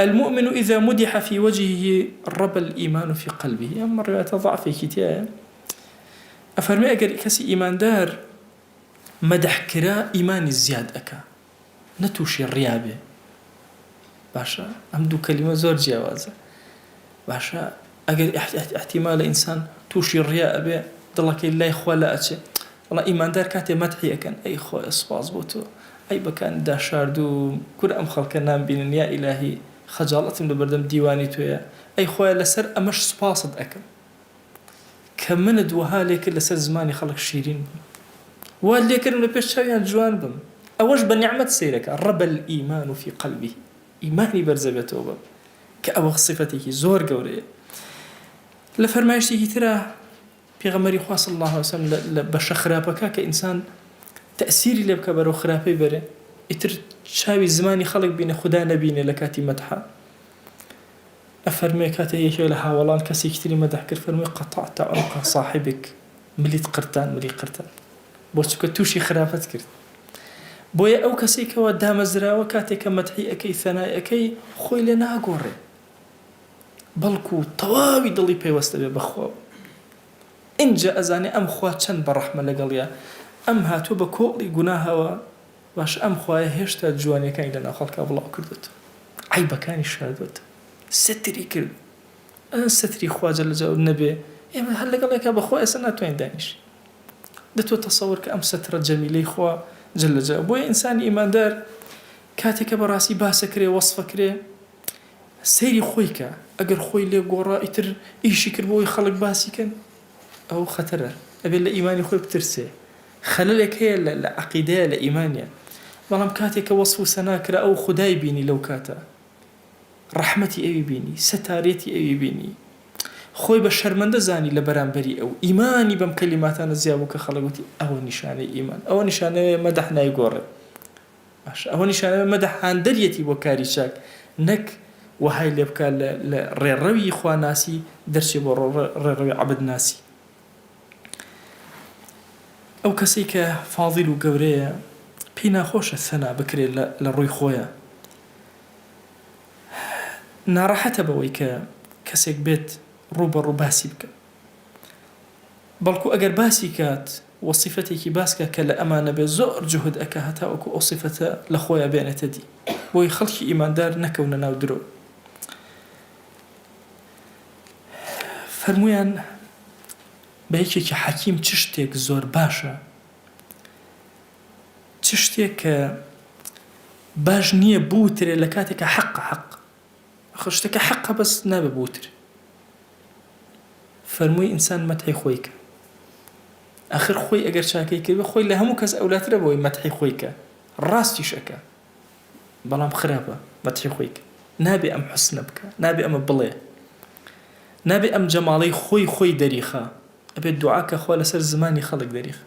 S1: المؤمن اذا مدح في وجهه ربى الایمان في قلبه ئەم ڕوایەتە ضعفێکی تیایە ئەفەرمێ ئەگەر کەسی ئیماندار مەدح کرا ئیمانی زیاد ئەکا نە تووشی ڕیا بێ باشە ئەم دوو کەلیمە زۆر جیاوازە باشە ئەگەر ئیحتیمالە ئینسان تووشی ڕیا ئەبێ دڵەکەی لای خوا لا ئەچێ وەڵا ئیماندار کاتێ مەدحی ئەکەن ئەی خوایە سوپاس بۆ تۆ عەیبەکانت داشاردووم کورە ئەم خەڵکە نامبینن یا ئیلاهی خەجاڵەتم لەبەردەم دیوانی تۆیە ئەی خوایە لەسەر ئەمەش سوپاست ئەکەم کە منت وەها لێکرد لەسەر زمانی خەڵک شیرین بم وات لێکردم لە پێش چاویان جوان بم ئەوەش بە نیعمەت سەیرەکە ربا الایمان فی قلبه ئیمانی بەرزەبێتەوە بەم کە ئەوە سیفەتێکی زۆر گەورەیە لە فەرمایشتێکی ترا پێغەمبەری خوا صلی اللە علیه وسلم لە بەشە خراپەکە کە ئینسان تەئسیری لێ بکە بەرەو خراپەی بەرێ ئیتر چاوی زمانی خەڵک بینێ خودا نەبینێ لە کاتی مەدحا ئەفەرموێ کاتێ یەکێک لە هاوەڵان کەسێکی تری مەدح کرد فەرمووی قطعت عنق صاحبک ملیت قرتان ملی قرتان بۆ چونکە تووشی خراپەت کرد بۆیە ئەو کەسەی کەوا دامەزراوە کاتێک کە مەدحی ئەکەی ثەنای ئەکەی خۆی لێ ناگۆڕێ بەڵکو تەواوی دڵی پەیوەست ئەبێ بە خواوە ئینجا ئەزانێ ئەم خوا چەند بە ڕەحمە لەگەڵیا ئەم هاتووە بە کۆڵی گوناهەوە باشە ئەم خوایە هێشتا جوانیەکانی لەناو خەڵکا بڵاو کردۆتەوە عەیبەکانی شاردۆتەوە ستری کردوە ئەگەر ستری خوا جل جلاله نەبێ ئێمە هەر لەگەڵ یەکا بەخوا ئێستا ناتوانین دانیشین. دە تۆ تەسەور کە ئەم سەترە جەمیلەی خوا جل جلاله. بۆیە ئینسانی ئیماندار کاتێ کە بەڕاستی باسەکرێ وەسفەکرێ سەیری خۆی کە ئەگەر خۆی لێ گۆڕا ئیتر ئیشی کرد بۆی خەڵک باسی کەن ئەو خەتەرە ئەبێت لە ئیمانی خۆی بترسێ خەلەلێک هەیە لە لە عەقیدەیە لە ئیمانیا بەڵام کاتێک کە وەسف و سەنا کرا ئەو خودای بینی لەو کاتە ڕەحمەتی ئەوی بینی سەتاریەتی ئەوی بینی خۆی بە شەرمەندە زانی لە بەرامبەری ئەو ئیمانی بەم کەلیماتانە زیا بوو کە خەڵک وتی ئەوە نیشانەی ئیمان ئەوە نیشانەیە مەدح نایگۆڕێ باشە ئەوە نیشانەیە مەدح هاندەریەتی بۆ کاری چاک نەک وەهای لێ بکا لە لە ڕێڕەوی خواناسی دەرچێ بۆ ڕێڕەوی عەبدناسی. ئەو کەسەی کە فازیل و گەورەیە پێی ناخۆشە سەنا بکرێ لە لە ڕووی خۆیا ناڕەحەتە بەوەی کە کەسێک بێت ڕوو بە ڕوو باسی بکا. بەڵکو ئەگەر باسی کات و سیفەتێکی باس کا کە لە ئەما نەبێ زۆر جوهد ئەکا هەتاوەکو ئەو سیفەتە لە خۆیا بێنێتە دی بۆی خەڵکی ئیماندار نەکەونە ناو درۆ. فەرموویان بە یەکێکی حەکیم چ شتێک زۆر باشە چ شتێک کە باش نییە بوترێ لە کاتێکا حەقە حەق ئەخر شتەکە حەقە بەس نابێ بوترێ فەرمووی ئینسان مەتحی خۆی کە ئەخر خۆی ئەگەر چاکەی کردبێ خۆی لە هەموو کەس ئەولاترە بەوەی مەتحی خۆی کە ڕاستیش ئەکا بەڵام خراپە مەتحی خۆی کە نابێ ئەم حوسنە بکە نابێ ئەمە بڵێ نابێ ئەم جەماڵەی خۆی خۆی دەریخا ئەبێت دوعا کە خوا لەسەر زمانی خەڵک دەریخا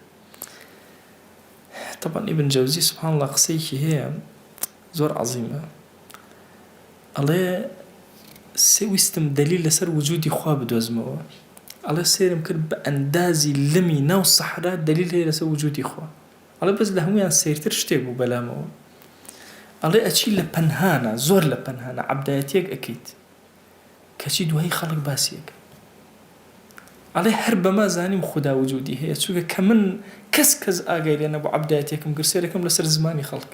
S1: طبعا ابن جەوزی سبحان الله قسەیەکی هەیە زۆر عەزیمە ئەڵێ سێ ویستم دەلیل لەسەر وجودی خوا بدۆزمەوە ئەڵێ سێرم کرد بە ئەندازی لمی ناو سەحرا دەلیل هەیە لەسەر وجودی خوا ئەڵێ بەس لە هەمویان سەیرتر شتێک بوو بەلامەوە ئەڵێ ئەچی لە پەنهانە زۆر لە پەنهانە عەبدایەتیەک ئەکەیت کەچی دوایی خەڵک باسی ئەکەن ئەڵێ هەر بەمە زانیم خودا وجودی هەیە چونکە کە من کەس کەس ئاگای لێ نەبوو عەبدایەتیەکم کرد سەیرەکەم لەسەر زمانی خەڵک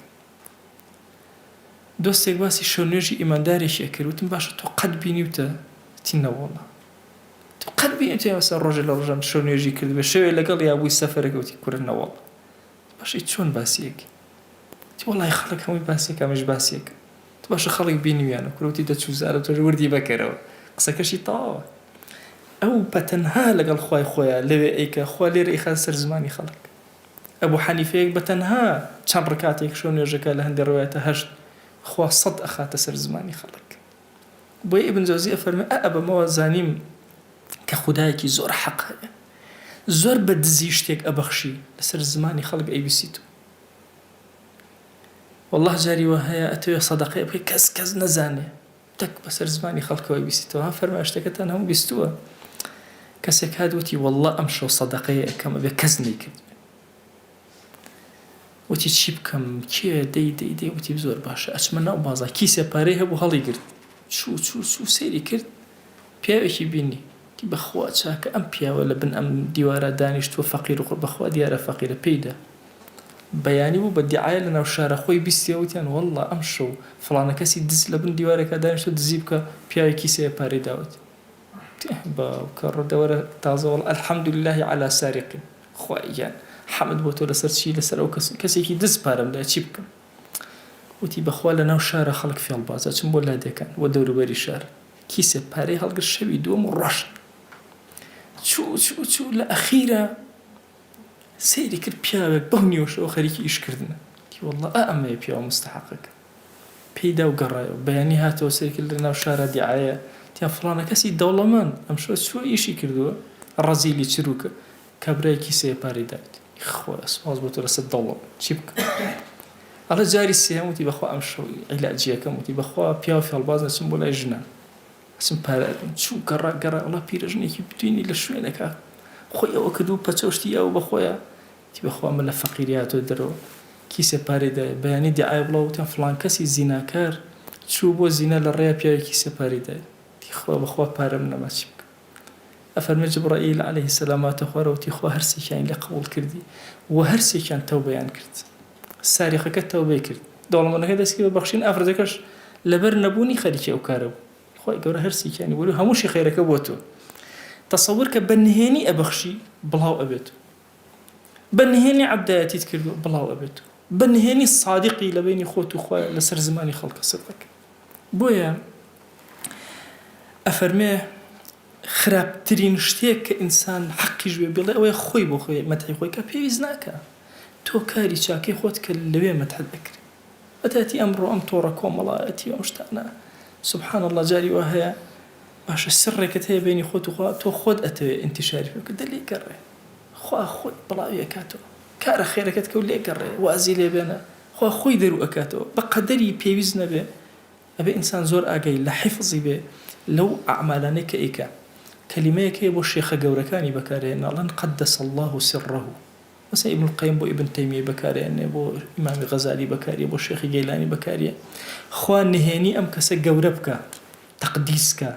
S1: دۆستێک باسی شەونوێژی ئیماندارێکی ئەکرد وتم باشە تۆ قەت بینیوتە؟ وتی نەوەڵا. وتم قەت بینیوتە مەسەلەن ڕۆژێ لە ڕۆژان شەونوێژی کردبێ شەوێ لەگەڵیا بووی سەفەرەکە وتی کورە نەوەڵا. وتم باشە ئەی چۆن باسی ئەکەی؟ وتی وەڵای خەڵک هەمووی باسی ئەکا منیش باسی ئەکەم. وتم باشە خەڵک بینیویانە؟ کورە وتی دەچووزانم تۆش وردی بەکەرەوە. قسەکەشی تەواوە. ئەو بەتەنها لەگەڵ خوای خۆیا لەوێ ئەیکا خوا لێرە ئەیخاتە سەر زمانی خەڵک. ئەبو حەنیفەیەک بە تەنها چەند ڕکاتێک شەو نوێژەکا لە هەندێ ڕوایەتە هەشت خوا سەت ئەخاتە سەر زمانی خەڵک بۆیە ئیبن جەوزی ئەفەرمێ ئا بەمەوە زانیم کە خودایەکی زۆر حەق هەیە زۆر بە دزی شتێک ئەبەخشی لەسەر زمانی خەڵک ئەیبیسیت و واللە جاری وا هەیە ئەتەوێ سەدەقەیە بکەی کەس کەس نەزانێ تەک بەسەر زمانی خەڵکەوە بیستیتەوە ها فەرمایشتەکەتان هەموو بیستووە کەسێک هات وتی واللە ئەمشەو سەدەقەیە ئەکەم ئەبێ کەس نەیکردبێ وتی چی بکەم کێ دەی دەی دەی وتی زۆر باشە ئەچمە ناو بازاڕ کیسێ پارەی هەبوو هەڵیگرت چوو چوو چوو سەیری کرد پیاوێکی بینی وتی بەخوا چاکە ئەم پیاوە لە بن ئەم دیوارە دانیشتووە فەقیر و بەخوا دیارە فەقیرە پێی دا بەیانی بوو بە دیعایە لە ناو شارا خۆی بیستیەوە وتیان وەڵڵا ئەمشەو فڵانە کەسی دز لە بن دیوارێکا دانیشتوە دزی بکە پیاوێک کیسەیە پارەی داوەتێ وتی ئه باوکە ڕۆ دەوەرە تازە وەڵا الحمدللە علی سارق خوایە گیان حەمد بۆ تۆ لەسەر چی لەسەر ئەو کەس کەسێکی دز پارەم دایە چی بکەم وتی بەخوا لە ناو شارا خەڵک فێڵبازە ئەچم بۆ لادێکان و دەوروبەری شار کیسێ پارەی هەڵگرت شەوی دووەم و ڕۆشت چوو چوو چوو لە ئەخیرا سەیری کرد پیاوێک بەو نیوەشەوە خەریکی ئیش کردنە وتی وەڵڵا ئا ئەمەیە پیاوە موستەحەقەکە پێی دا و گەڕایەوە بەیانی هاتەوە سەیری کرد لەناو شارا دیعایە تیا فڵانە کەسی دەوڵەمەند ئەمشەو چووە ئیشی کردووە ڕەزیلی چروکە کابرای کیسەیە پارەی داوێتی خوایە سوپاس بۆ تۆ لەسەر دەوڵەمەند چی بکەم ئەڵێ جاری سێیەم وتی بەخوا ئەمشەو عیلاجیەکەم وتی بەخوا پیاو فێڵباز نەچم بۆ لای ژنان ئەچم پارە ئەدەم چوو گەڕا گەڕا وەڵا پیرەژنێکی بینی لە شوێنێکا خۆی ئەوە کردبوو پەچە و شتی یاوە بە خۆیا وتی بەخوا من لە فەقیری هاتووە دەرەوە کیسێ پارەی دایە بەیانی دیعایە بڵاو وتیان فڵان کەسی زیناکار چوو بۆ زینا لە ڕێیا پیاوێک کیسێ پارەی دایە وتی خوا بەخوا پارەم نەما چی بکەم ئەفەرمێ جبرائیل علیە سلام هاتە خوارەوە وتی خوا هەرسێکیانی لێ قبوڵ کردی و هەرسێکیان تەوبەیان کرد ساریقەکە تەوبەی کرد دەوڵەمەندەکە دەستی کرد بە بەخشین ئافرەتەکەش لەبەر نەبوونی خەریکی ئەو کارە بوو خوای گەورە هەرسێکیانی بوری و هەمووشی خێرەکە بۆ تۆ تەسەور کە بە نهێنی ئەبەخشی بڵاو ئەبێت. بە نهێنی عەبدایەتیت کردووە بڵاو ئەبێتەوە. بە نهێنی سادیقی لە بەینی خۆت و خوایە لەسەر زمانی خەڵکە سدقەکە. بۆیە ئەفەرمێ خراپترین شتێک کە ئینسان حەقیش بێ بیڵێ ئەوەیە خۆی بۆ خۆی مەدحی خۆی کا پێویست ناکا تۆ کاری چاکەی خۆت کە لەوێ مەدحت ئەکرێ بەتایبەتی ئەمڕۆ ئەم تۆڕە کۆمەڵایەتی و ئەم شتانە سبحان اللە جاری وا هەیە باشە سڕێکت هەیە بینی خۆت و خوا تۆ خۆت ئەتەوێ ئینتیشاری پێ بکە دە لێی گەڕێ خوا خۆی بڵاوی ئەکاتەوە کارە خێرەکەت کە و لێ گەڕێ وازی لێ بێنە خوا خۆی دەرو ئەکاتەوە بە قەدەری پێویست نەبێ ئەبێ ئینسان زۆر ئاگای لە حیفزی بێ لەو ئەعمالانەی کە ئەیکا. کەلیمەیەک هەیە بۆ شێخە گەورەکانی بەکارئەهێنن ئەڵێن قدس اللە سره مەسەلەن ئیبن القیم بۆ ئیبن تەیمیەی بەکارئەهێنێ بۆ ئیمامی غەزالی بەکاریە بۆ شێخی گەیلانی بەکاریە خوا نهێنی ئەم کەسە گەورە بکا تەقدیس کا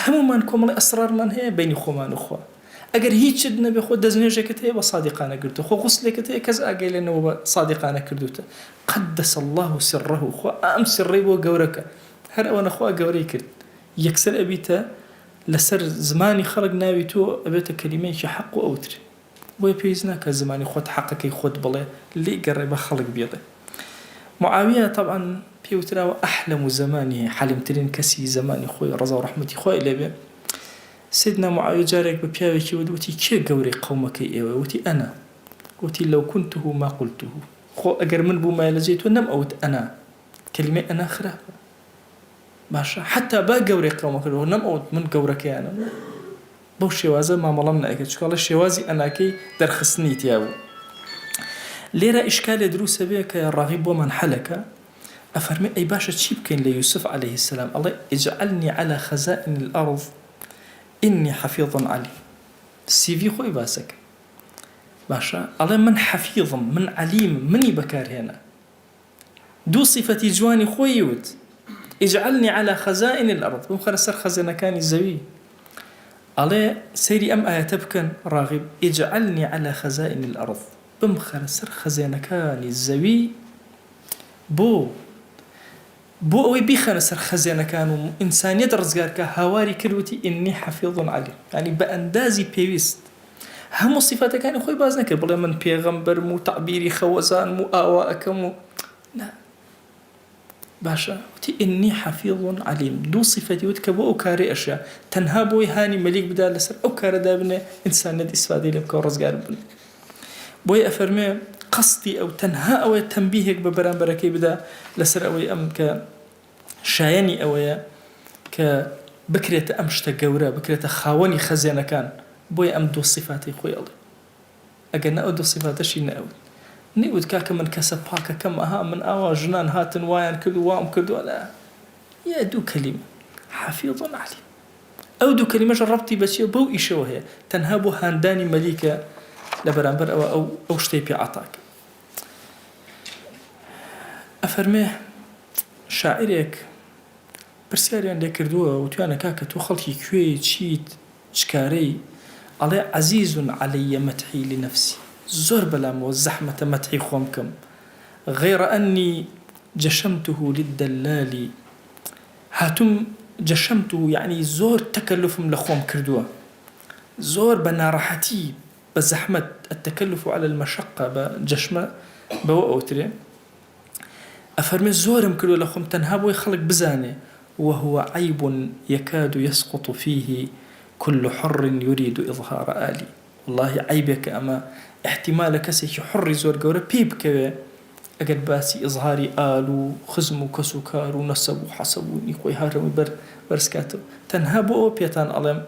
S1: هەموومان کۆمەڵی ئەسرارمان هەیە بەینی خۆمان و خوا ئەگەر هیچت نەبێ خۆ دەستنوێژێکت هەیە بە سادیقانە گرتووە خۆ غوسلێکت هەیە کەس ئاگای لێ نەبووە بە سادیقانە کردووتە قدس اللە سره خوا ئەم سڕەی بۆ گەورە کە هەر ئەوەنە خوا گەورەی کرد یەکسەر ئەبیتە لەسەر زمانی خەڵک ناوی تۆ ئەبێتە کەلیمەیەکی حەق و ئەوترێ بۆیە پێویست ناکات زمانی خۆت حەقەکەی خۆت بڵێ لێی گەڕێ بە خەڵک بیڵێ. معاویە تەبعەن پێی وتراوە احلم زمانه حەلیمترین کەسی زەمانی خۆی ڕەزا و ڕەحمەتی خوای لێ بێ. سەیدنا معاویە جارێک بە پیاوێکی وت وتی کێ گەورەی قەومەکەی ئێوەیە؟ وتی انا. وتی لو کنته ما قلته خۆ ئەگەر من بوومایە لە جێی تۆ نەم ئەوت انا. کەلیمەی انا خراپە. باشە حەتا با گەورەی قەومەکە بێ نەم ئەوت من گەورەکەیانم نا. بەو شێوازە مامەڵەم نەئەکرد چونکە ئەڵێ شێوازی ئەناکەی دەرخستنی تیا بوو. لێرە ئیشکالێ دروست ئەبێ کە ڕاغیب بۆمان حەلەکا ئەفەرمێ ئەی باشە چی بکەین لە یوسف علیە السلام ئەڵێ اجعلنی علی خزائن الارض انی حفیظ علیم سیڤی خۆی باسەکە باشە ئەڵێ من حەفیظم من عەلیمم منی بەکارهێنا دوو سیفەتی جوانی خۆیی وت، اجعلنی علی خزائن الارض، بمخەرە سەر خەزێنەکانی زەوی. ئەڵێ، سەیری ئەم ئایەتە بکەن، ڕاغب، اجعلنی علی خزائن الارض، بمخەرە سەر خەزێنەکانی زەوی، بۆ؟ بۆ ئەوەی بیخەنە سەر خەزێنەکان و ئینسانیەت ڕزگار کا، هاواری کرد وتی، انی حفیظ علیم، یانی بە ئەندازی پێویست هەموو سیفەتەکانی خۆی باس نەکرد بڵێ من پێغەمبەرم و تەعبیری خەوەزانم و ئاوا ئەکەم و نا باشە وتی ئینی حەفیظ عەلیم دوو سیفەتی وت کە بۆ ئەو کارەی ئەشیا تەنها بۆی هانی مەلیک بدا لەسەر ئەو کارە دابنێ ئینسانیەت ئیسفادەی لێ بکا و ڕزگار ببن بۆیە ئەفەرمێ قەستی ئەو تەنها ئەوەیە تەنبیهێک بە بەرامبەرەکەی بدا لەسەر ئەوەی ئەم کە شایەنی ئەوەیە کە بکرێتە ئەم شتە گەورە، بکرێتە خاوەنی خەزێنەکان، بۆیە ئەم دوو سیفاتەی خۆی ئەڵێ. ئەگەر نا ئەو دوو سیفاتەشی نەئەوت. نەیوت کاکە من کەسە پاکەکەم، ئەها من ئاوا ژنان هاتن وایان کرد و وام کرد و نا. یە دوو کەلیمە، حفیظ علیم. ئەو دوو کەلیمەش ڕەبتی بە چییە؟ بەو ئیشەوە هەیە. تەنها بۆ هاندانی مەلیکە لە بەرامبەر ئەوە ئەو ئەو شتەی پێ عەتا کرد. ئەفەرمێ شاعیرێک پرسیاریان لێ کردووە وتویانە کاکە تۆ خەڵکی کوێی چیت چ کارەی ئەڵێ عزیز علی مدحی لنفسی زۆر بەلامەوە زەحمەتە مەدحی خۆم بکەم غیر انی جشمته للدلال هاتوم جشمته یەعنی زۆر تەکەلوفم لە خۆم کردووە زۆر بە ناڕەحەتی بە زەحمەت، التکلف علی المشقە، بە جەشمە بەوە ئەوترێ، ئەفەرمێ زۆرم کردوە لە خۆم تەنها بۆی خەڵک بزانێ، وهو عیب یکاد یسقط فیه کل حر یرید اظهار آلی، وەڵاهی عەیبێکە ئەمە، ئیحتیمالە کەسێکی حوڕی زۆر گەورە پێی بکەوێ ئەگەر باسی ئیزهاری ئال و خزم و کەس و کار و نەسەب و حەسەب و ی خۆی هەر هەمووی بەر بەرزکاتەوە، تەنها بۆ ئەوە پێتان ئەڵێم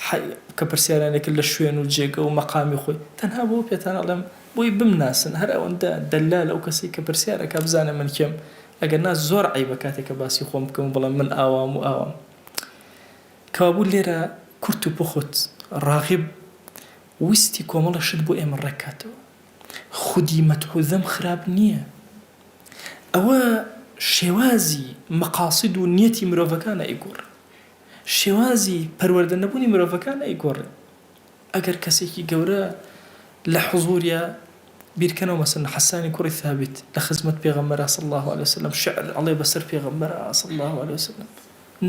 S1: حەی کە پرسیاریان لێ کرد لە شوێن و جێگە و مەقامی خۆی تەنها بۆ پێتان ئەڵێم بۆی بمناسن هەر ئەوەندە دەلال ئەو کەسەی کە پرسیار ئەکا بزانێ من کێم ئەگەر نا زۆر عەیبە کاتێ کە باسی خۆم بکەم و بڵێم من ئاوام و ئاوام کەوابوو لێرە کورت و پوخت ڕاغب ویستی کۆمەڵە شت بۆ ئێمە ڕێک کاتەوە خودی مەدح و زەم خراپ نییە ئەوە شێوازی مەقاسد و نیەتی مرۆڤەکانە ئەیگۆڕێ شێوازی پەروەردە نەبوونی مرۆڤەکان ئەیگۆڕێ ئەگەر کەسێکی گەورە لە حزوریا بیرکەنەوە مەسەلەن حەسانی کوڕی ثابت لە خزمەت پێغەمبەرا صلی اللە علیە وسلم شعر ئەڵێ بەسەر پێغەمبەرا صلی اللە علیە وسلم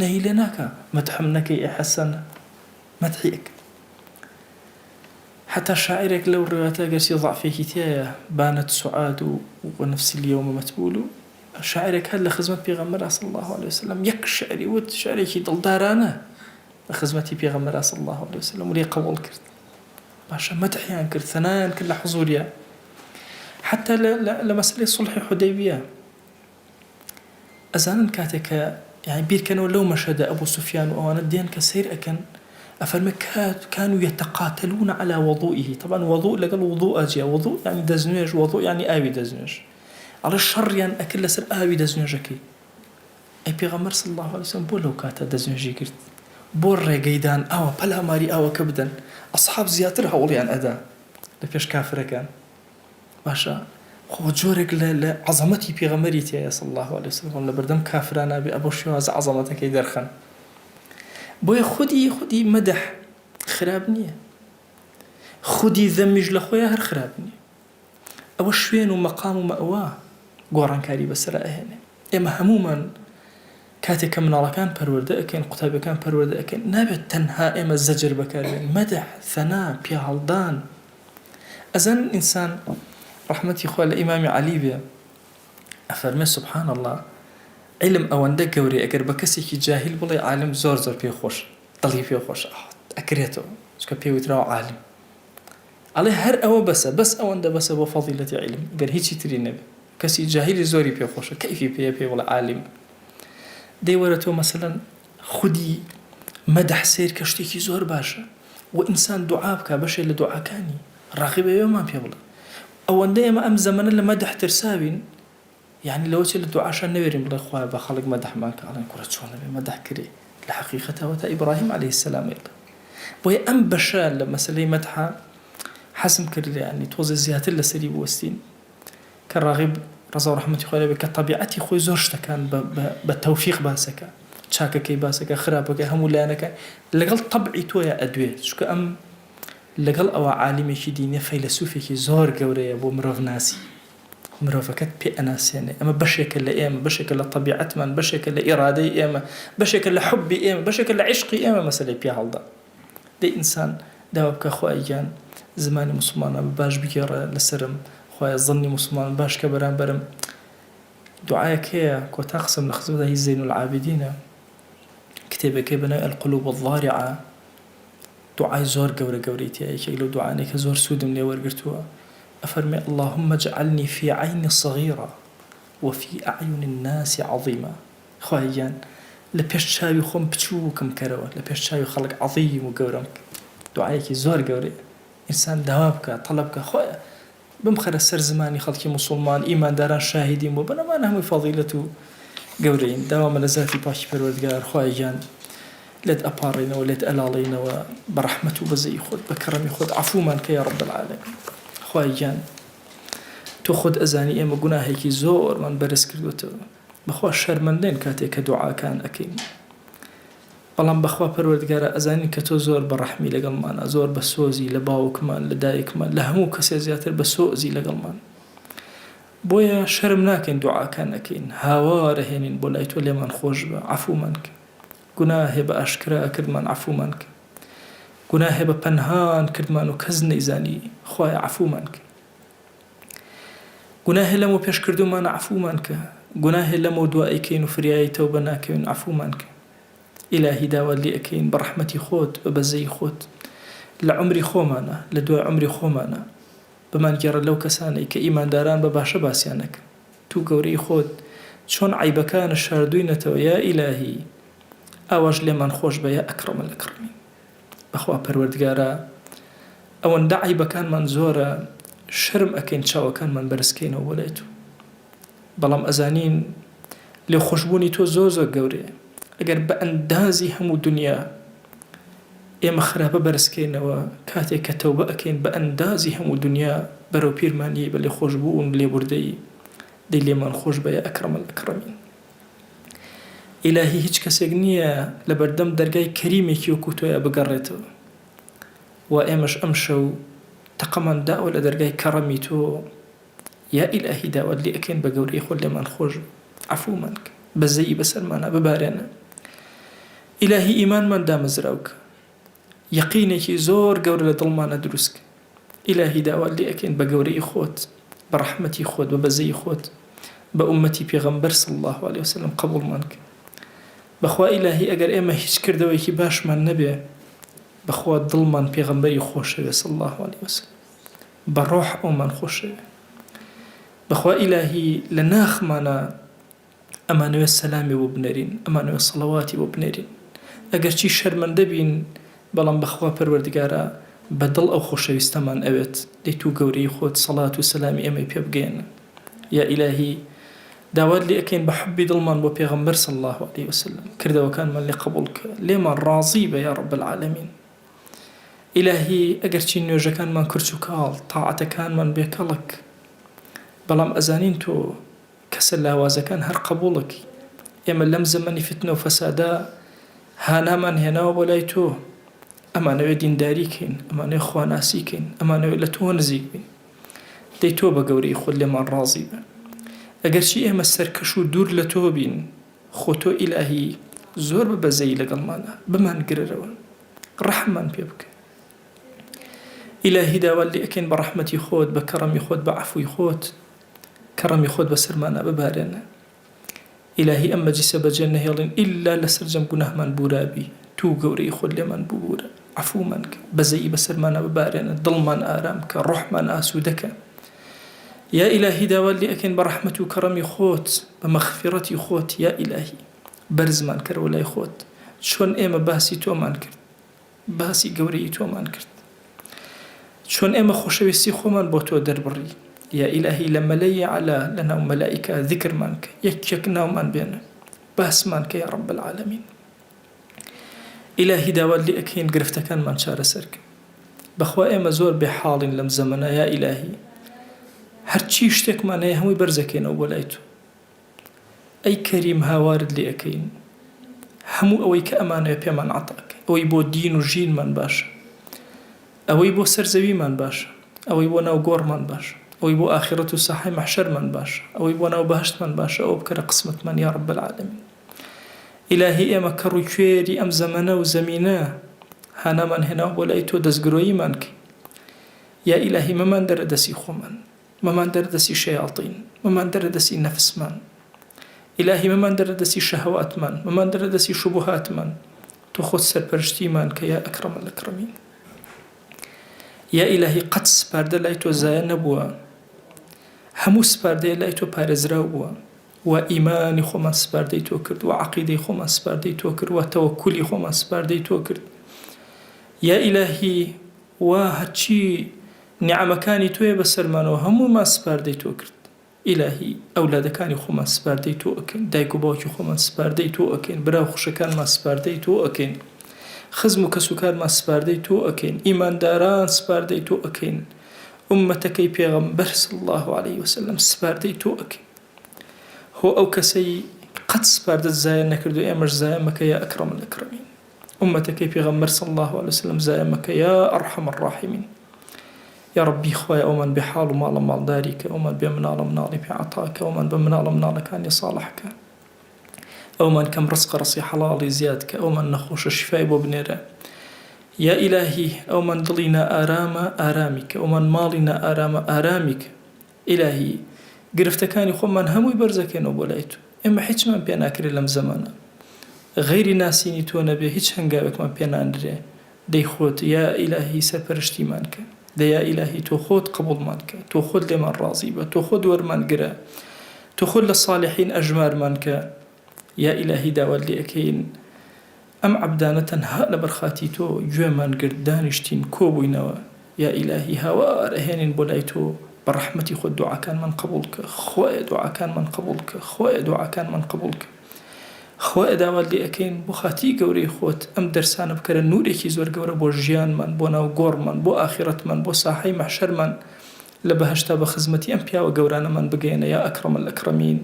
S1: نەهی لێ ناکا مەدحم نەکەی ئەی حەسەن مەدحی ئەکرد. حەتا شاعیرێک لەو ڕوایەتە گەرچی ضعفێکی تیایە، بانت سعاد و نفسی الیوم متبول، شاعیرێک هات لە خزمەت پێغەمبەرا صلی اللە علیە وسلم یەک شعری وت، شعرێکی دڵدارانە لە خزمەتی پێغەمبەرا صلی اللە علیە وسلم و لێی قەبوڵ کرد. باشە مەدحیان کرد، ثەنایان کرد لە حزوریا. حەتا لە مەسەلەی سوڵحی حودەیبیە ئەزانن کاتێک کە یانی بیرکەنەوە لەو مەشهەدە ئەبو سوفیان و ئەوانە دێن کە سەیر ئەکەن ئەفەرمێ کانو یتقاتلون علی وضوئه طبعا وضوء لەگەڵ وضوء جیا وضوء یانی دەستنوێژ وضوء یانی ئاوی دەستنوێژ ئەڵێ شەڕیان ئەکرد لەسەر ئاوی دەستنوێژەکەی ئەی پێغەمبەر صلی اللە علیه وسلم بۆ لەو کاتە دەستنوێژی کرد بۆ ڕێگەی دان ئاوا پەلاماری ئاوەکە بدەن ئەصحاب زیاتر هەوڵیان ئەدا لە پێش کافرەکان باشە خۆ جۆرێک لە لە عەزەمەتی پێغەمبەری تیایە صلی اللە علیه وسلم لە بەردەم کافرانا بێ ئەبۆ شێوازە عەزەمەتەکەی دەرخەن بۆیە خودی خودی مەدح خراپ نییە خودی ذەمیش لە خۆیان هەر خراپ نییە ئەوە شوێن و مەقام و مەئوا گۆڕانکاری بەسەرا ئەهێنێ ئێمە هەموومان کاتێک کە مناڵەکان پەروەردە ئەکەین قوتابیەکان پەروەردە ئەکەین نابێت تەنها ئێمە زەجر بەکاربێن مەدح ثەنا پیاهەڵدان ئەزانن ئینسان ڕەحمەتی خوا لە ئیمامی عەلی بێ ئەفەرمێ سبحان اللە عیلم ئەوەندە گەورەیە ئەگەر بە کەسێکی جاهیل بڵێ عالم زۆر زۆر پێ خۆش دڵی پێ خۆش ئەکرێتەوە چونکە پێ وتراوە عالم ئەڵێ هەر ئەوە بەسە بەس ئەوەندە بەسە بۆ فەزیلەتی عیلم گەر هیچی تری نەبێ کەسی جاهیلی زۆری پێ خۆشە کەیفی پێیە پێی بڵێ عالم دەی وەرە تۆ مەسەلەن خودی مەدح سەیر کە شتێکی زۆر باشە و ئینسان دوعا بکا بەشێ لە دوعاکانی ڕاغب ئەوێمان پێ بڵێ ئەوەندە ئێمە ئەم زەمەنە لە مەدح ترساوین یعنی لەوە چێ لە دوعاشا نەوێرین بڵێ خوایە بە خەڵک مەدحمان کە ئەڵێن کوڕە چۆن ئەبێ مەدح کرێ لە حەقیقەتەوە تا ئیبراهیم عەلەیهی سەلام ئەیڵێ بۆیە ئەم بەشە لە مەسەلەی مەدحە حەزم کرد یعنی تۆزێ زیاتر لەسەری بوەستین کە ڕاغب ڕەزا و ڕەحمەتی خوای لێبێ کە تەبیعەتی خۆی زۆر شتەکان بە بە بە تەوفیق باسەکە چاکەکەی باسەکە خراپەکەی هەموو لایەنەکان لەگەڵ تەبعی تۆیا ئەدوێ چونکە ئەم لەگەڵ ئەوە عالیمێکی دینیە فەیلەسوفێکی زۆر گەورەیە بۆ مرۆڤناسی مرۆڤەکەت پێ ئەناسێنێ ئەمە بەشێکە لە ئێمە بەشێکە لە تەبیعەتمان بەشێکە لە ئیرادەی ئێمە بەشێکە لە حوبی ئێمە بەشێکە لە عیشقی ئێمە مەسەلەی پیا هەڵدا دەی ئینسان داوا بکە خوایە گیان زمانی موسڵمانان بە باش بگێڕە لەسەرم خوایە زەنی موسڵمانان باش کە بەرامبەرم دوعایەک هەیە کۆتا قسەم لە خزمەتا هی زین العابدینە کتێبەکەی بەناوی القلوب الضارعە دوعای زۆر گەورە گەورەی تیا یەکێک لەو دوعانەی کە زۆر سوودم لێ وەرگرتووە ئەفەرمێ اللهم اجعلنی فی عینی صغیرا وفی اعین الناس عظیما خوایە گیان لە پێش چاوی خۆم بچووکم کەرەوە لە پێش چاوی خەڵک عەزیم و گەورەم کە دوعایەکی زۆر گەورەیە ئینسان داوا بکا تەڵەب بکا خوایە بمخەرە سەر زمانی خەڵکی موسوڵمان ئیمانداران شاهیدیم بۆ بن ئەمانە هەمووی فەزیلەت و گەورەین داوامە لە زاتی پاکی پەروەردگار خوایە گیان لێت ئەپاڕێینەوە لێت ئەلاڵێینەوە بە ڕەحمەت و بەزەیی خۆت بە کەڕەمی خۆت عەفومان کە یا رب العالمین خوایە گیان تۆ خۆت ئەزانی ئێمە گوناهێکی زۆرمان بەرز کردووەتەوە بەخوا شەرمەندەین کاتێک کە دوعاکان ئەکەین بەڵام بەخوا پەروەردگارا ئەزانین کە تۆ زۆر بە ڕەحمی لەگەڵمانە زۆر بە سۆزی لە باوکمان لە دایکمان لە هەموو کەسێ زیاتر بە سۆزی لەگەڵمان بۆیە شەرم ناکەین دوعاکان ئەکەین هاوار ئەهێنین بۆ لای تۆ لێمان خۆش بە عەفومان کە گوناهێ بە ئاشکرا کردمان عەفومان کە گوناهێ بە پەنهان کردمان و کەس نەیزانی خوایە عەفومان کە گوناهێ لەمەو پێش کردوومانە عەفومان کە، گوناهێ لەمەو دوا ئەیکەین و فریای تەوبە ناکەوین عەفومان کە. ئیلاهی داوات لێ ئەکەین بە ڕەحمەتی خۆت بە بەزەیی خۆت لە عومری خۆمانا لە دوای عومری خۆمانا بمانگێڕە لەو کەسانەی کە ئیمانداران بە باشە باسیان ئەکەن توو گەورەی خۆت چۆن عەیبەکانت شاردووینەتەوە یا ئیلاهی ئاواش لێمان خۆش بە یا اکرم الاکرمین. بەخوا پەروەردگارا ئەوەندە عەیبەکانمان زۆرە شەرم ئەکەین چاوەکانمان بەرز کەینەوە بۆ لای تۆ بەڵام ئەزانین لێخۆشبوونی تۆ زۆر زۆر گەورەیە ئەگەر بە ئەندازی هەموو دنیا ئێمە خراپە بەرزکەینەوە کاتێک کە تەوبە ئەکەین بە ئەندازی هەموو دنیا بەرەو پیرمان یەی بە لێخۆشبوون لێبوردەیی دەی لێمان خۆش بە یا اکرم الاکرمین. ئیلاهی هیچ کەسێک نییە لەبەردەم دەرگای کەریمێکی وەکو تۆیا بگەڕێتەوە وا ئێمەش ئەمشەو تەقەمان داوە لە دەرگای کەڕەمی تۆ یا ئیلاهی داوات لێ ئەکەین بە گەورەی خۆت لێمان خۆش بە عەفومان کە بەزەیی بەسەرمانا ببارێنە ئیلاهی ئیمانمان دامەزراو کە یەقینێکی زۆر گەورە لە دڵمانا دروست کە. ئیلاهی داوات لێ ئەکەین بە گەورەیی خۆت بە ڕەحمەتی خۆت بە بەزەیی خۆت بە ئوممەتی پێغەمبەر صلی اللە علیە وسلم قبوڵمان کە بەخوا ئیلاهی ئەگەر ئێمە هیچ کردەوەیەکی باشمان نەبێ بەخوا دڵمان پێغەمبەری خۆشەوێ صلی اللە علیە وسلم بە ڕۆح ئەومان خۆشەوێ بەخوا ئیلاهی لە ناخمانا ئەمانەوێ سەلامی بۆ بنێرین ئەمانەوێ سەڵەواتی بۆ بنێرین ئەگەرچی شەرمەندە بین بەڵام بەخوا پەروەردگارا بە دڵ ئەو خۆشەویستەمان ئەوێت دەی تو گەورەی خۆت سەڵات و سەلامی ئێمەی پێ بگەیەنە یا ئیلاهی داوات لێ ئەکەین بە حوبی دڵمان بۆ پێغەمبەر صلی اللە علیە وسلم کردەوەکانمان لێ قبوڵ کە لێمان ڕازی بە یا رب العالمین ئیلاهی ئەگەرچی نوێژەکانمان کرچ و کاڵ تاعەتەکانمان بێ کەڵک بەڵام ئەزانین تۆ کەسە لاوازەکان هەر قبوڵەکی. ئێمە لەم زەمەنی فتنە و فەسادە هانامان هێناوە بۆ لای تۆ. ئەمانەوێ دینداری کەین، ئەمانەوێ خواناسی کەین، ئەمانەوێ لە تۆ نزیک بین. دەی تۆ بە گەورەیی خۆت لێمان ڕازی بە. ئەگەرچی ئێمە سەرکەش و دوور لە تۆ بین، خۆ تۆ ئیلاهی زۆر بە بەزەیی لەگەڵمانە، بمانگرەرەوە. ڕەحممان پێ بکە. ئیلاهی داوات لێ ئەکەین بە ڕەحمەتی خۆت، بە کەڕەمی خۆت، بە عەفوی خۆت، کەڕەمی خۆت بەسەرمانا ببارێنە ئیلاهی ئەم مەجلیسە بەجێ نەهێڵین ئیلا لە سەرجەم گوناهمان بورابی توو گەورەی خۆت لێمان ببورە عەفومان کە بەزەیی بەسەرمانا ببارێنە دڵمان ئارام کە ڕۆحمان ئاسوودە کە یا ئیلاهی داوات لێ ئەکەین بە ڕەحمەت و کەڕەمی خۆت بە مەغفیڕەتی خۆت یا ئیلاهی بەرزمان کەرەوە لای خۆت چۆن ئێمە باسی تۆمان کرد باسی گەورەیی تۆمان کرد چۆن ئێمە خۆشەویستی خۆمان بۆ تۆ دەربڕی یا ئیلاهی لە مەلەی عەلا لەناو مەلائیکە ذیکرمان کە یەک یەک ناومان بێنە باسمان کە یا رب العالمین ئیلاهی داوات لێ ئەکەین گرفتەکانمان چارەسەر کە بەخوا ئێمە زۆر بێ حاڵین لەم زەمەنە یا ئیلاهی هەرچی شتێکمان هەیە هەمووی بەرزەکەینەوە بۆ لای تۆ ئەی کەریم هاوارت لێ ئەکەین هەموو ئەوەی کە ئەمانەوێ پێمان عەتا کەی ئەوەی بۆ دین و ژینمان باشە ئەوەی بۆ سەر زەویمان باشە ئەوەی بۆ ناو گۆڕمان باشە ئەوەی بۆ ئاخیڕەت و ساحەی مەحشەرمان باشە ئەوەی بۆ ناو بەهەشتمان باشە ئەوە بکەرە قسمەتمان یا رب العالمین ئیلاهی ئێمە کەڕ و کوێری ئەم زەمەنە و زەمینە هانامان هێناوە بۆ لای تۆ دەستگرۆییمان کەی یا ئیلاهی مەمان دەرە دەسی خۆمان مەمان دەرە دەستی شەیاطین مەمان دەرە دەستی نەفسمان ئیلاهی مەمان دەرە دەستی شەهەواتمان مەمان دەرە دەستی شوبوهاتمان تۆ خۆت سەرپەرشتیمان کە یا ئەکرەم الاکرمین یا ئیلاهی قەت سپاردە لای تۆ زایە نەبووە هەموو سپاردەیە لای تۆ پارێزراو بووە و ئیمانی خۆمان سپاردەی تۆ کرد و عەقیدەی خۆمان سپاردەی تۆ کرد و تەوەکولی خۆمان سپاردەی تۆ کرد یا ئیلاهی وا هەرچی نیعمەکانی تۆیە بەسەرمانەوە هەموومان سپاردەی تۆ کرد ئیلاهی ئەولادەکانی خۆمان سپاردەی تۆ ئەکەین دایک و باوکی خۆمان سپاردەی تۆ ئەکەین برا و خوشەکانمان سپاردەی تۆ ئەکەین خزم و کەسوکارمان سپاردەی تۆ ئەکەین ئیمانداران سپاردەی تۆ ئەکەین ئوممەتەکەی پێغەمبەر صلی اللە علیه وسلم سپاردەی تۆ ئەکەین هۆ ئەو کەسەی قەت سپاردەت زایە نەکردو ئێمەش زایە مەکە یا اکرم الاکرمین ئوممەتەکەی پێغەمبەر صلی اللە علیە وسلم زایە مەکە یا ارحم الراحمین یا ربی خوایە ئەومان بێ حاڵ و ماڵە ماڵداری کە ئەومان بێ مناڵە مناڵی پێ عەتا کە ئەومان بە مناڵە مناڵەکانی ساڵح کە ئەومان کەم ڕزقە ڕزقی حەڵاڵی زیاد کە ئەومان نەخۆشە شیفای بۆ بنێرە یا ئیلاهی ئەومان دڵی نائارامە ئارامی کە ئەومان ماڵی نائارامە ئارامی کە ئیلاهی گرفتەکانی خۆمان هەمووی بەرزەکەینەوە بۆ لای تۆ ئێمە هیچمان پێ ناکرێ لەم زەمانە غەیری ناسینی تۆ نەبێ هیچ هەنگاوێکمان پێ نانرێ دەی خۆت یا ئیلاهی سەرپەرشتیمان کە دە یا ئیلاهی تۆ خۆت قبوڵمان کە تۆ خۆت لێمان ڕازی بە تۆ خۆت وەرمان گرە تۆ خۆت لە صالحین ئەژمارمان کە یا ئیلاهی داوات لێ ئەکەین ئەم عەبدانە تەنها لەبەر خاتری تۆ گوێمان گرت دانیشتین کۆبووینەوە یا ئیلاهی هاوار ئەهێنین بۆ لای تۆ بە ڕەحمەتی خۆت دوعاکانمان قبوڵ کە خوایە دوعاکانمان قبوڵ کە خوایە دوعاکانمان قبوڵ کە خوایە داوات لێ ئەکەین بۆ خاتری گەورەی خۆت ئەم دەرسانە بکەرە نورێکی زۆر گەورە بۆ ژیانمان بۆ ناو گۆڕمان بۆ ئاخیرەتمان بۆ ساحەی مەحشەرمان لە بەهەشتا بە خزمەتی ئەم پیاوە گەورانەمان بگەیەنە یا اکرم الاکرمین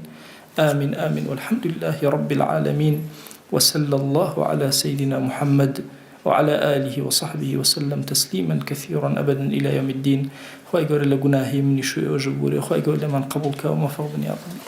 S1: آمین آمین والحمد لله رب العالمین وصلی اللە علی سیدنا محمد وعلی آله وصحبه وسلم تسلیما کثیرا ابدا الی یوم الدین خوای گەورە لە گوناهی منیش و ئێوەش ببورێ خوای گەورە لێمان قبوڵ کا و مەفەق بن یا رب.